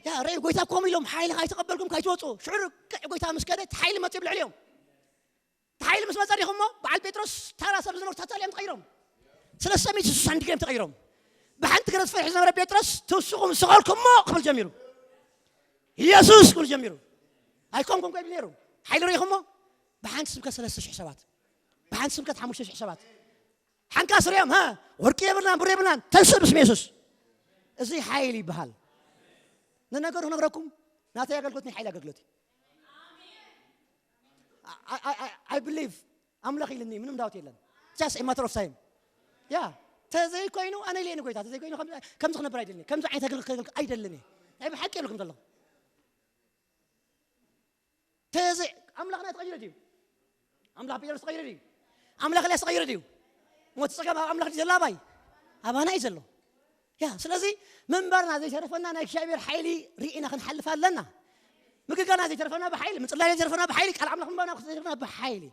ያ ሬ ጎይታ ኮም ኢሎም ሓይሊ ካይተቐበልኩም ካይትወፁ ሽዑ ርክዕ ጎይታ ምስ ከደ እቲ ሓይሊ መፅእ ብልዕሊኦም። እቲ ሓይሊ ምስ መፀ ዲኹሞ በዓል ጴጥሮስ ታራ ሰብ ዝነበሩ ታታልዮም ተቐይሮም። ስለ ሰሚት ስሳን ዲግሪም ተቐይሮም። ብሓንቲ ገረዝ ፈሪሑ ዝነበረ ጴጥሮስ ትውስኹም ዝሰቐልኩሞ ክብል ጀሚሩ። ኢየሱስ ክብል ጀሚሩ። ኣይኮንኩም ኮ ይብል ነይሩ። ሓይሊ ርኢኹሞ? ብሓንቲ ስብከት ሰለስተ ሽሕ ሰባት፣ ብሓንቲ ስብከት ሓሙሽተ ሽሕ ሰባት ሓንካ ስሪኦም። ሃ፣ ወርቂ የብልናን ብር የብልናን፣ ተንስእ ብስም የሱስ። እዚ ሓይሊ ይበሃል። ንነገሩ ክነግረኩም፣ ናተይ ኣገልግሎት ናይ ሓይሊ ኣገልግሎት እዩ። I believe ኣምላኽ ኢልኒ ምንም ዳውት የለን። Just a matter of time። ያ ተዘይኮይኑ ኣነ ኢለ ንጎይታ ተዘይኮይኑ ከም- ከምዚ ክነብር ኣይደልን፣ ከምዚ ዓይነት ኣገልግሎት ከገልግል ኣይደልን እየ። ናይ ብሓቂ የብልኩም ዘለኹ። ተዘይ ኣምላኽና ተቐይሩ ድዩ? ኣምላኽ ጴጥሮስ ተቐይሩ ድዩ? ኣምላኽ ኤልያስ ተቐይሩ ድዩ? ሞት ጸገም ኣብ ኣምላኽ ድዩ ዘሎ? ኣባይ ኣባና እዩ ዘሎ። ያ ስለዚ ምንባርና ዘይተረፈና ናይ እግዚኣብሔር ሓይሊ ርኢና ክንሓልፍ ኣለና። ምግልጋልና ዘይተረፈና ብሓይሊ፣ ምጽላይ ዘይተረፈና ብሓይሊ፣ ቃል ኣምላኽ ምንባርና ዘይተረፈና ብሓይሊ።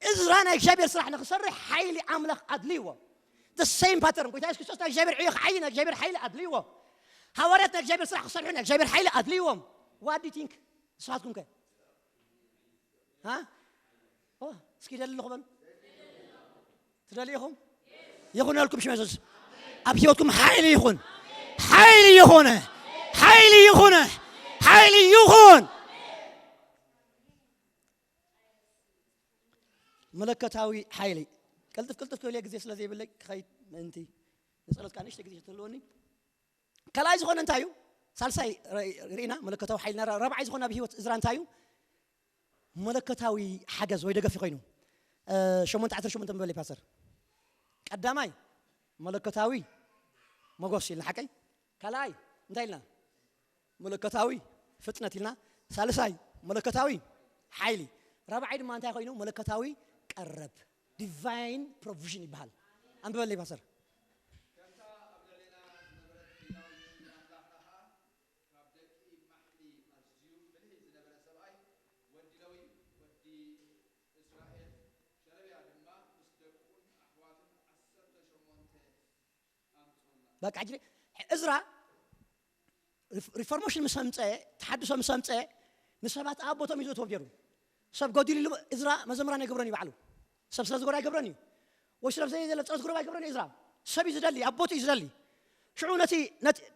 እዝራ ናይ እግዚኣብሔር ስራሕ ንክሰርሕ ሓይሊ ኣምላኽ ኣድልይዎ። The same pattern። ጎይታ የሱስ ክርስቶስ ናይ እግዚኣብሔር ዕዮ ክዓይ ናይ እግዚኣብሔር ሓይሊ ኣድልይዎ። ሃዋርያት ናይ እግዚኣብሔር ስራሕ ክሰርሑ ናይ እግዚኣብሔር ሓይሊ ኣድልይዎም። What do you think? ንስኻትኩም ከ? ሃ? ኦ፣ እስኪ ደሊ ኣለኹ በሉ። ትደልዩ ኢኹም? ይኹነልኩም ሽም የሱስ። ኣብ ህይወትኩም ሓይሊ ይኹን። ሓይሊ ይኹን። ሓይሊ ይኹን። ሓይሊ ይኹን። መለኮታዊ ሓይሊ። ቅልጥፍ ቅልጥፍ ክብል ግዜ ስለ ዘይብለይ ክኸይድ ምእንቲ ንጸሎት ከዓ ንእሽተይ ግዜ ትህልወኒ። ካልኣይ ዝኾነ እንታይ እዩ? ሳልሳይ ርኢና መለኮታዊ ሓይልና። ራብዓይ ዝኾነ ኣብ ህይወት እዝራ እንታይ እዩ? መለኮታዊ ሓገዝ ወይ ደገፍ ኮይኑ። ሸሞንተ ዓሰርተ ሸሞንተ ምበል ፓስተር። ቀዳማይ መለኮታዊ መጎስ ኢልና ሓቀይ። ካልኣይ እንታይ ኢልና? መለኮታዊ ፍጥነት ኢልና። ሳልሳይ መለኮታዊ ሓይሊ። ራብዓይ ድማ እንታይ ኮይኑ? መለኮታዊ ቀረብ፣ ዲቫይን ፕሮቪዥን ይበሃል። ኣንብበለይ ፓስተር። ከምታ ኣብ ልዕሌና ዝነበረት ዲናዊ ናይ ኣምላኽ ራሃ፣ ካብ ደቂ ማሕሊ ኣዝዩ ብልሂ ዝነበረ ሰብኣይ፣ በቃ ሕጂ እዝራ ሪፎርሜሽን ምስ ኣምፀአ፣ ተሓድሶ ምስ ኣምፀአ፣ ንሰባት ኣብ ቦቶም እዩ ዘእትዎም ነይሩ። ሰብ ጎዲሉ ኢሉ እዝራ መዘምራን ኣይገብሮን እዩ ባዕሉ። ሰብ ስለ ዝጎዳ ኣይገብሮን እዩ። ወይ ስለ ዘየለ ፀሎት ግሩብ ኣይገብሮን እዩ እዝራ። ሰብ እዩ ዝደሊ፣ ኣብ ቦቱ እዩ ዝደሊ። ሽዑ ነቲ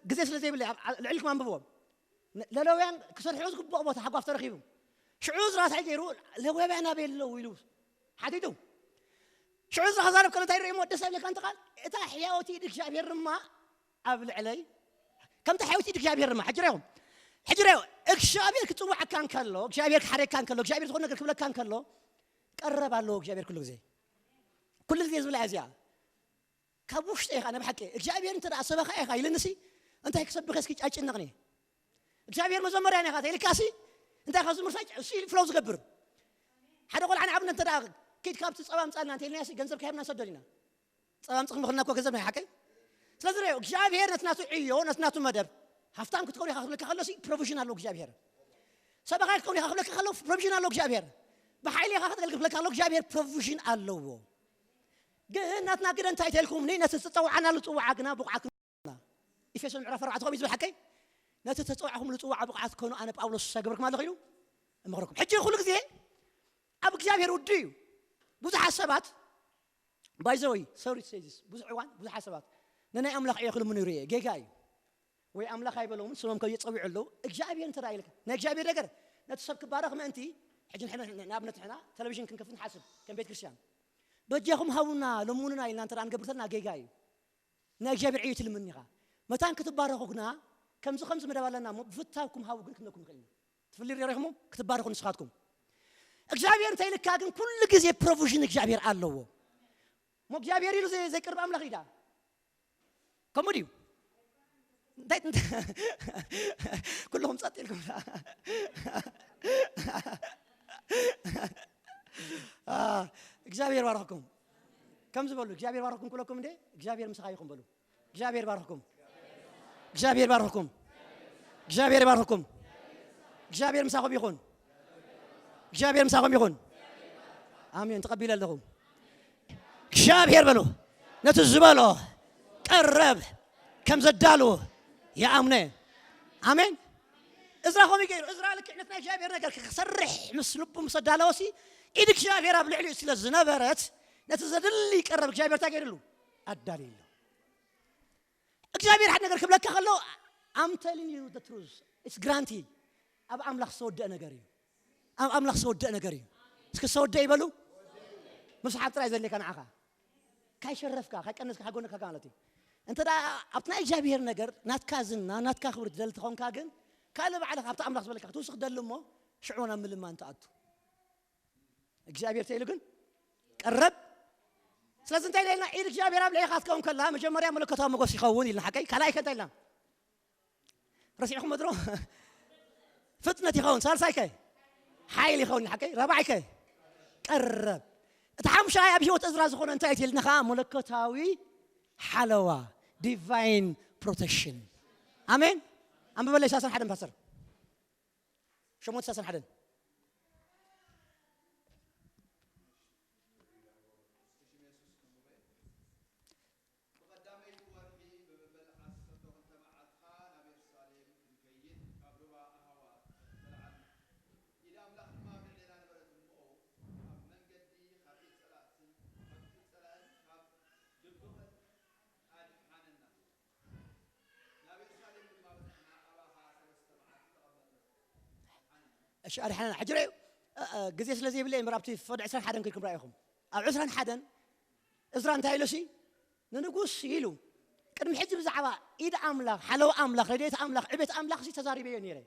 ግዜ ስለ ዘይብለ ልዕልኩም ኣንብብዎም። ለለውያን ክሰርሕዎ ዝግብኦ ቦታ ሓጓፍ ተረኪቡ። ሽዑ እዝራ እንታይ ገይሩ? ለዋውያን ኣበይ ኣለዉ ኢሉ ሓቲቱ። ሽዑ እዝራ ክዛረብ ከሎ እንታይ ርእሞ ደስ ኣይብለካ እንተ ቃል? እታ ሕያወቲ ኢድ እግዚኣብሔር ድማ ኣብ ልዕለይ ከምቲ ሓወይቲ እግዚኣብሔር ድማ ሕጂ ርኢኹም። ሕጂ ርኢኹም እግዚኣብሔር ክጽውዓካ እንከሎ እግዚኣብሔር ክሓረካ እንከሎ እግዚኣብሔር ዝኾነ ነገር ክብለካ እንከሎ ቀረብ ኣለዎ እግዚኣብሔር ኩሉ ግዜ። ኩሉ ግዜ ዝብላ እያ እዚኣ። ካብ ውሽጢ ኢኻ ነብሓቂ እግዚኣብሔር እንተ ደኣ ሰበኻ ኢኻ ኢልንሲ እንታይ ክሰብኸ እስኪ ጫጭነቕኒ እግዚኣብሔር መዘመርያን ኢኻ ተኢልካሲ እንታይ ካብ ዝምርሳጭ እሱ ፍለው ዝገብር ሓደ ቆልዓ ንኣብነት እንተ ደኣ ኪድ ካብቲ ጸባ ምጻልና እንተ ኢልናሲ ገንዘብ ከሂብና ንሰዶ ዲና ጸባም ጽኽሚ ክልና እኮ ገንዘብ ናይ ሓቀይ። ስለዚ ሪኦ እግዚኣብሔር ነቲ ናቱ ዕዮ ነቲ ናቱ መደብ ሃፍታም ክትከውን ኢኻ ክብለካ ከሎሲ ፕሮቪዥን ኣለዎ እግዚኣብሔር። ሰበኻ ክትከውን ኢኻ ክብለካ ከሎ ፕሮቪዥን ኣለዎ እግዚኣብሔር። ብሓይሊ ኢኻ ከተገልግል ክብለካ ከሎ እግዚኣብሔር ፕሮቪዥን ኣለዎ። ግን ናትና ግደ እንታይ ተልኩምኒ ነቲ ዝፀውዓናሉ ፅዋዓ ግና ብቑዓት ክንኮና። ኤፌሶን ምዕራፍ ኣርባዕተ ከምኡ እዩ ዝብል ሓቀይ። ነቲ ተፀዋዕኹምሉ ፅዋዓ ብቑዓት ክኮኑ ኣነ ጳውሎስ ዝገበርኩም ኣለኹ ኢሉ እምኽረኩም። ሕጂ ኩሉ ግዜ ኣብ እግዚኣብሔር ውዱ እዩ። ብዙሓት ሰባት ባይዘወይ ሶሪ ሴዚስ ብዙሕ እዋን ብዙሓት ሰባት ንናይ ኣምላኽ ዕዮ ክልምኑ ይርኤ ጌጋ እዩ። ወይ ኣምላኽ ኣይበሎምን ስሞም ከየጸዊዑ ኣለዉ እግዚኣብሔር እንተ ኢልካ ናይ እግዚኣብሔር ነገር ነቲ ሰብ ክባረኽ ምእንቲ ሕጂ ንኣብነት ንሕና ቴሌቪዥን ክንከፍት ንሓስብ ከም ቤት ክርስቲያን በጃኹም ሃቡና ለሙኑና ኢልና እንተ ንገብርተልና ጌጋ እዩ። ናይ እግዚኣብሔር ዕዮ ትልምን ኢኻ። መታን ክትባረኹ ግና ከምዚ ከምዚ መደብ ኣለና እሞ ብፍታውኩም ሃቡ ግን ክንለኩም ንኽእል ኢና። ትፍሊ ሪኢኹም ክትባረኹ ንስኻትኩም እግዚኣብሔር እንታይ ኢልካ ግን ኩሉ ግዜ ፕሮቪዥን እግዚኣብሔር ኣለዎ። እሞ እግዚኣብሔር ኢሉ ዘይቅርብ ኣምላኽ ኢዳ ከምኡ ድዩ? እንታይ ኩልኹም ጸጥ ኢልኩም እግዚኣብሔር ባርኽኩም። ከምዚ በሉ እግዚኣብሔር ባርኽኩም ክብለኩም እንዴ እግዚኣብሔር ምሳኻ ይኹም በሉ። እግዚኣብሔር ባርኽኩም። እግዚኣብሔር ባርኽኩም። እግዚኣብሔር ባርኽኩም። እግዚኣብሔር ምሳኹም ይኹን። እግዚኣብሔር ምሳኹም ይኹን። ኣሜን ተቐቢለ ኣለኹ። እግዚኣብሔር በሉ ነቲ ዝበሎ ቀረብ ከም ዘዳልዎ ይኣምነ። ኣሜን። እዝራ ከምኡ ገይሩ እዝራ ልክዕ ነቲ ናይ እግዚኣብሔር ነገር ክሰርሕ ምስ ልቡ ምስ ኣዳለወሲ ኢድ እግዚኣብሔር ኣብ ልዕሊኡ ስለ ዝነበረት ነቲ ዘድሊ ቀረብ እግዚኣብሔር እንታይ ገይርሉ ኣዳልዩሉ። እግዚኣብሔር ሓደ ነገር ክብለካ ከሎ I'm telling you the truth it's guarantee። ኣብ ኣምላኽ ዝተወደአ ነገር እዩ። ኣብ ኣምላኽ ዝተወደአ ነገር እዩ። እስኪ ዝተወደአ ይበሉ። ምስሓብ ጥራይ ዘድልየካ ንዓኻ ካይሸረፍካ ካይቀነስካ ካጎነካ ማለት እዩ። እንተ ኣብቲ ናይ እግዚኣብሔር ነገር ናትካ ዝና ናትካ ክብሪ ትደሊ ተኾንካ ግን ካልእ ባዕልኻ ኣብቲ ኣምላኽ ዝበለካ ክትውስኽ ደሊ እሞ ሽዑ ናብ ምልማን ትኣቱ። እግዚኣብሔር ተኢሉ ግን ቀረብ። ስለዚ እንታይ ኢልና ኢድ እግዚኣብሔር ኣብ ልዕኻ ክትከውን ከላ መጀመርያ መለኮታዊ መጎስ ይኸውን ኢልና ሓቀይ ካልኣይ ከ እንታይ ኢልና ረሲዕኹም ድሮ ፍጥነት ይኸውን ሳልሳይ ከ ሓይል ይኸውን ሓቀይ ራብዓይ ከ ቀረብ። እቲ ሓሙሻይ ኣብ ህይወት እዝራ ዝኾነ እንታይ ኢልና ከዓ መለኮታዊ ሓለዋ ዲቫይን ፕሮቴክሽን። ኣሜን። ኣንብበለይ ሳልሳን ሓደን ፓስተር ሸሞንተ ሰላሳን ሓደን እሺ ኣድሓና ሕጂ ርኣዩ። ግዜ ስለ ዘይብለ እምበር ኣብቲ ፍቕዲ ዕስራን ሓደን ከድኩም ረኣይኹም። ኣብ ዕስራን ሓደን እዝራ እንታይ ኢሉ ሲ ንንጉስ ኢሉ ቅድሚ ሕጂ ብዛዕባ ኢድ ኣምላኽ ሓለዊ ኣምላኽ ረድኤት ኣምላኽ ዕቤት ኣምላኽ ሲ ተዛሪበዮ ነይረ።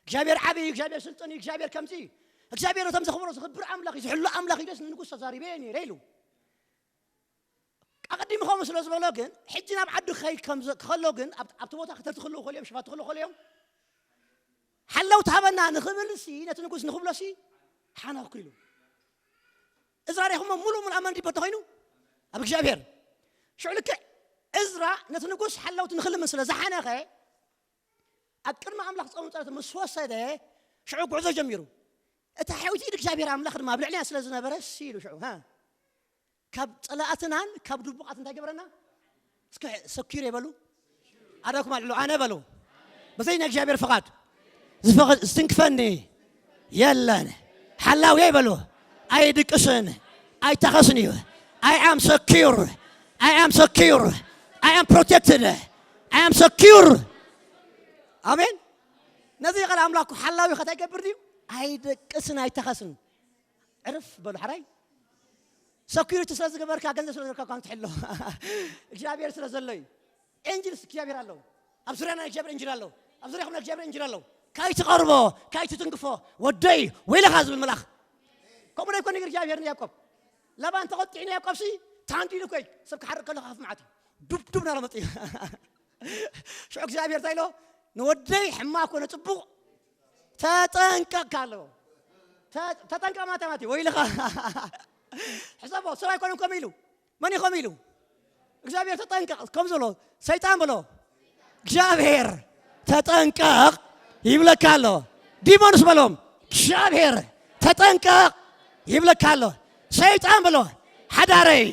እግዚኣብሔር ዓብዪ እዩ እግዚኣብሔር ስልጡን እዩ እግዚኣብሔር ከምዚ እዩ እግዚኣብሔር ነቶም ዘኽብሮ ዝኽብር ኣምላኽ እዩ ዝሕሉ ኣምላኽ ኢደስ ንንጉስ ተዛሪበዮ ነይረ ኢሉ ኣቐዲሙ ከምኡ ስለ ዝበሎ ግን ሕጂ ናብ ዓዱ ክኸይድ ከሎ ግን ኣብቲ ቦታ ከተቲ ክልው ከልዮም ሽፋቱ ክልው ከልዮም ሓለው ትሃበና ንኽብል ሲ ነቲ ንጉስ ንኽብሎ ሲ ሓነኽኩ ኢሉ እዝራ ሪኹሞ ሙሉእ ሙሉእ ኣመን ዲቦ ተኾይኑ ኣብ እግዚኣብሔር ሽዑ ልክዕ እዝራ ነቲ ንጉስ ሓለውቲ ንኽልምን ስለ ዝሓነኸ ኣብ ቅድሚ ኣምላኽ ጾም ጸሎት ምስ ወሰደ ሽዑ ጉዕዞ ጀሚሩ። እታ ሕውቲ ኢድ እግዚኣብሔር ኣምላኽ ድማ ኣብ ልዕሊና ስለ ዝነበረ ሲ ኢሉ ሽዑ ካብ ጸላእትናን ካብ ድቡቓት እንታይ ገበረና? እስኪ ሰኪር የበሉ ኣዳኩም ኣልዕሉ ኣነ በሉ። በዘይ ናይ እግዚኣብሔር ፍቓድ ዝፈኸ- ዝትንክፈኒ የለን። ሓላውየይ በሉ። ኣይድቅስን፣ ኣይታኸስን እዩ። I am secure. I am secure. I am protected. I am secure. ኣሜን። ነዚ ቃል ኣምላኽ ሓላዊ ከታይ ገብር ድዩ? ኣይደቅስን ኣይታኸስን። ዕርፍ በሉ ሓራይ። ሰኩሪቲ ስለ ዝገበርካ፣ ገንዘብ ስለ ዝገበርካ እኳ ትሕሎ እግዚኣብሔር ስለ ዘሎ እዩ። ኤንጅልስ እግዚኣብሔር ኣለዉ። ኣብ ዙርያና እግዚኣብሔር ኤንጅል ኣለዉ። ኣብ ዙርያኹም እግዚኣብሔር ኤንጅል ኣለዉ። ካይትቐርቦ፣ ካይትትንክፎ፣ ወደይ ወይለኻ ዝብል መልኣኽ። ከምኡ ዶ ኣይኮነ እግዚኣብሔር ንያዕቆብ? ላባን ተቖጢዑ ንያዕቆብ ሲ ታንዲሉ እኮ እዩ። ሰብ ክሓርቅ ከሎ ካፍ መዓት እዩ። ዱብ ዱብ ናበለ መፅኡ። ሽዑ እግዚኣብሔር እንታይ ኢሎ? ንወደይ ሕማቕ ኮነ ጽቡቕ ተጠንቀቅ ኣለዎ። ተ- ተጠንቀቅ ማለት ማለት እዩ። ወይልኻ ሕሰቦ፣ ሰብ ኣይኮነን ከምኡ ኢሉ። መን እዩ ከምኡ ኢሉ? እግዚኣብሔር ተጠንቀቅ ከም ዘሎ ሰይጣን ብሎ። እግዚኣብሔር ተጠንቀቅ ይብለካ ኣሎ። ዲሞንስ በሎም፣ እግዚኣብሔር ተጠንቀቅ ይብለካ ኣሎ። ሰይጣን ብሎ፣ ሓዳረይ፣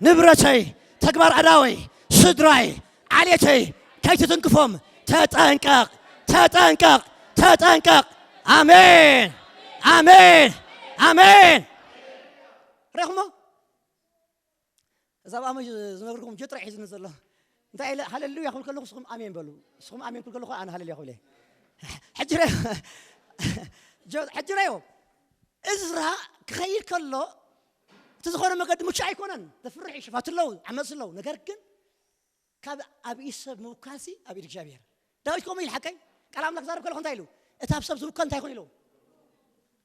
ንብረተይ፣ ተግባር ኣዳወይ፣ ስድራይ፣ ዓሌተይ ከይትትንክፎም ተጠንቀቕ፣ ተጠንቀቕ፣ ተጠንቀቕ። ኣሜን፣ ኣሜን፣ ኣሜን። ሬኹሞ እዛ ብኣመ ዝነግርኩም ጆ ጥራይ ሒዝኒ ዘሎ እንታይ ኢለ ሃሌሉያ ክብል ከለኹ ንስኹም ኣሜን በሉ። ንስኹም ኣሜን ክብል ከለኹ ኣነ ሃሌሉያ ክብል እየ። ሕጂ ሬ- ጆ- ሕጂ ሬዮ እዝራ ክኸይድ ከሎ እቲ ዝኾነ መገዲ ምቹእ ኣይኮነን። ዘፍርሕ እዩ፣ ሽፋት ኣለዉ፣ ዓመፅ ኣለዉ። ነገር ግን ካብ ኣብ ኢድ ሰብ ምውካልሲ ኣብ ኢድ እግዚኣብሔር። ዳዊት ከምኡ ኢሉ ሓቀይ ቃል ኣምላኽ ዛረብ ከለኹ እንታይ ኢሉ? እቲ ኣብ ሰብ ዝውከል እንታይ ይኹን ኢሉ?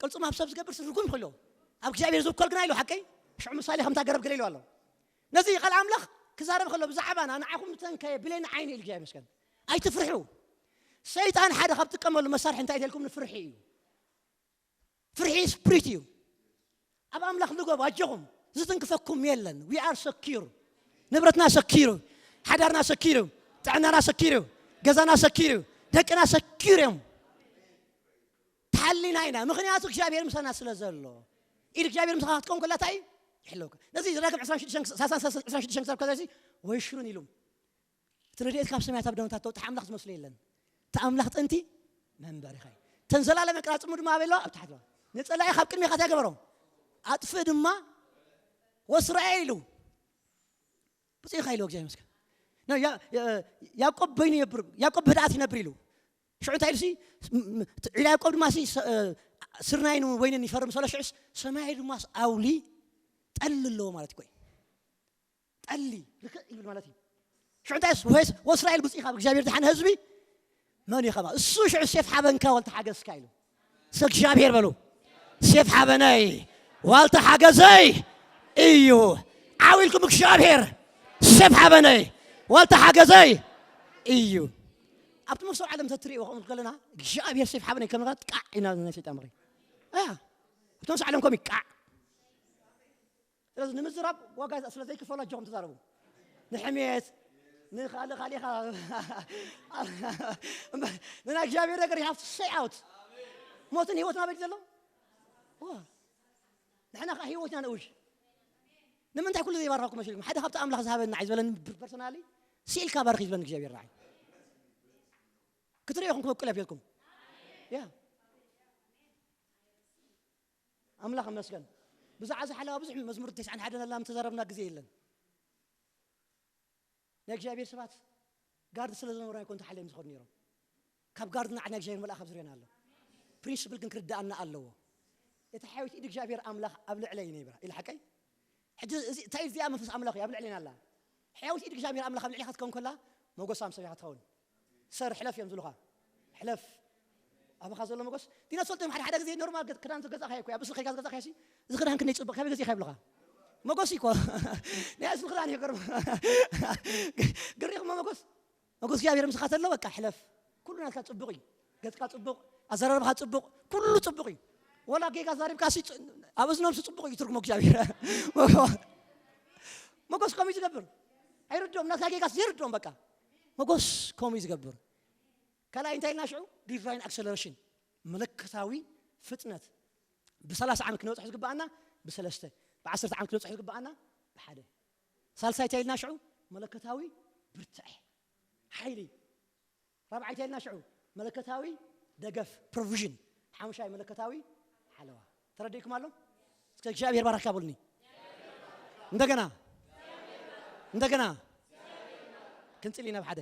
ቅልጽም ኣብ ሰብ ዝገብር ርጉም ይኹን ኢሉ። ኣብ እግዚኣብሔር ዝውከል ግና ኢሉ ሓቀይ ሽዑ ምሳሌ ከምታ ገረብ ገለ ኢሉ ኣሎ። ነዚ ቃል ኣምላኽ ክዛረብ ከሎ ብዛዕባና ንዓኹም ዝተንከየ ብሌን ዓይኒ ኢሉ እግዚኣብሔር ይመስገን። ኣይትፍርሑ። ሰይጣን ሓደ ካብ ጥቀመሉ መሳርሒ እንታይ ኢልኩም ንፍርሒ እዩ። ፍርሒ ስፕሪት እዩ። ኣብ ኣምላኽ ንገቡ ኣጆኹም ዝትንክፈኩም የለን። We are secure። ንብረትና ሰኪሩ፣ ሓዳርና ሰኪሩ፣ ጥዕናና ሰኪሩ፣ ገዛና ሰኪሩ፣ ደቅና ሰኪሩ እዮም። ተሓሊና ኢና ምኽንያቱ እግዚኣብሔር ምሳና ስለ ዘሎ። ኢድ እግዚኣብሔር ምሳኻ ክትከውን ከላ እንታይ ይሕለውካ። ነዚ ዘዳግም ዕስራን ሽዱሽተን ክሳብ ወይ ሽሩን ኢሉ እቲ ረድኤት ካብ ሰማያት ኣብ ደምታት ተውጥሕ ኣምላኽ ዝመስሎ የለን። እቲ ኣምላኽ ጥንቲ መንበሪኻ እዩ። ተን ዘላለመ ቅራጽሙ ድማ ኣበይ ኣለዋ? ኣብ ታሕቲ ኣለዋ። ንጸላኢ ካብ ቅድሜኻ እንታይ ገበሮ? ኣጥፍእ ድማ ወስራኤ ኢሉ። ብጽኢኻ ኢሉ እግዚኣብሔር ይመስገን። ና ያ- ያ- ያዕቆብ በይኑ ይነብር፣ ያዕቆብ ብህድኣት ይነብር ኢሉ። ሽዑ እንታይ ኢሉ ሲ ም- ም- ኢላ ያዕቆብ ድማ ሲ ሰ- እ፣ ስርናይን ወይንን ይፈርም ሰሎ ሽዑስ ሰማይ ድማ ኣውሊ ጠሊ ኣለዎ ማለት እኮ እዩ። ጠሊ ርክእ ይብል ማለት እዩ። ሽዑ እንታይ ወስ- ወስራኤል ብፅኢኻ ብእግዚኣብሔር ድሓን ህዝቢ መን እዩ ከማ እሱ ሽዑ ሴፍ ሓበንካ ወልተ ሓገዝካ ኢሉ። ስ እግዚኣብሔር በሉ ሴፍ ሓበነይ ዋልተ ሓገዘይ እዩ። ዓው ኢልኩም እግዚኣብሔር ሴፍ ሓበነይ ዋልተ ሓገዘይ እዩ። ኣብቲ መሶብ ዓለም ተትሪእዎ ከምኡ ከለና እግዚኣብሔር ሴፍ ሓበነይ ከምና ቃዕ ኢና ናይ ሰይጣን ምኽሪ። ኣያ ኣብቲ መሶብ ዓለም ከምኡ ቃዕ ስለዚ ንምዝራብ ዋጋ ስለ ዘይክፈሉ ኣጆኹም ተዛረቡ። ንሕሜት ንኻልእ ካሊኻ ንናይ እግዚኣብሔር ነገር you have to say out። ሞትን ህይወትን ኣበይ ዘሎ? ዋ። ንሕና ከዓ ህይወትና ንእውጅ። ንምንታይ ኩሉ ዘይባርኻኩም መሲልኩም? ሓደ ካብቲ ኣምላኽ ዝሃበና እዩ ዝበለኒ ፐርሰናሊ ስኢልካ ባርኽ እዩ ዝበለኒ እግዚኣብሔር ንዓይ። ክትርእዮ ኢኹም ክበቁል ኣብየትኩም። ያ ኣምላኽ ይመስገን። ብዛዕባ ዝሓለዋ ብዙሕ መዝሙር ተስዓን ሓደን ኣላም ተዛረብና ግዜ የለን። ናይ እግዚኣብሔር ሰባት ጋርድ ስለ ዝነበሩ ኣይኮን ተሓልዮም ዝኸዱ ነይሮም። ካብ ጋርድ ንዓ ናይ እግዚኣብሔር መልኣኽ ኣብ ዙርያና ኣሎ። ፕሪንስፕል ግን ክርዳኣና ኣለዎ። እቲ ሓያዊት ኢድ እግዚኣብሔር ኣምላኽ ኣብ ልዕለይ ነይራ ኢለ ሓቀይ። ሕጂ እዚ እንታይ እዚኣ መንፈስ ኣምላኽ እዩ ኣብ ልዕለና ኣላ። ሕያዊት ኢድ እግዚኣብሔር ኣምላኽ ኣብ ልዕሌኻ ክትከውን ከላ ሞገሳ ምስ ሰበይኻ ትኸውን። ሰር ሕለፍ እዮም ዝብሉኻ። ሕለፍ ኣባኻ ዘሎ መጎስ ዲና ትፈልጦም ሓደ ሓደ ግዜ ኖርማል ገ- ክዳን ዝገዛእካ እኮ ኣብ እስልካ ዝገዛእካ ሲ እዚ ክዳን ክንደይ ጽቡቅ ካበይ ገዚእካ ይብሉኻ። መጎስ እኮ ናይ እስል ክዳን እዩ ገርም። ግሪኹም መጎስ መጎስ እግዚኣብሔር ምስኻ ተሎ በቃ ሕለፍ። ኩሉ ናትካ ጽቡቅ እዩ። ገጽካ ጽቡቅ፣ ኣዘራርባኻ ጽቡቅ፣ ኩሉ ጽቡቅ እዩ። ወላ ጌጋ ዛሪብካ ሲ ጽ- ኣብ እዝኖም ሲ ጽቡቅ እዩ ትርጉሙ እግዚኣብሔር። መጎስ ከምኡ እዩ ዝገብር። ኣይርድኦም ናትካ ጌጋ ይርድኦም በቃ። መጎስ ከምኡ እዩ ዝገብር። ካልኣይ እንታይ ኢልና ሽዑ ዲቫይን ኣክሰለሬሽን መለኮታዊ ፍጥነት። ብ30 ዓመት ክንበፅሖ ዝግበኣና ብሰለስተ፣ ብ10 ዓመት ክንበፅሖ ዝግበኣና ብሓደ። ሳልሳይ እንታይ ኢልና ሽዑ መለኮታዊ ብርትዐ ሓይሊ። ራብዓይ እንታይ ኢልና ሽዑ? መለኮታዊ ደገፍ፣ ፕሮቪዥን። ሓሙሻይ መለኮታዊ ሓለዋ። ተረዲእኩም ኣሎ? እስከ እግዚኣብሔር ባረካ በሉኒ። እንደገና፣ እንደገና ክንጽሊ ናብ ሓደ።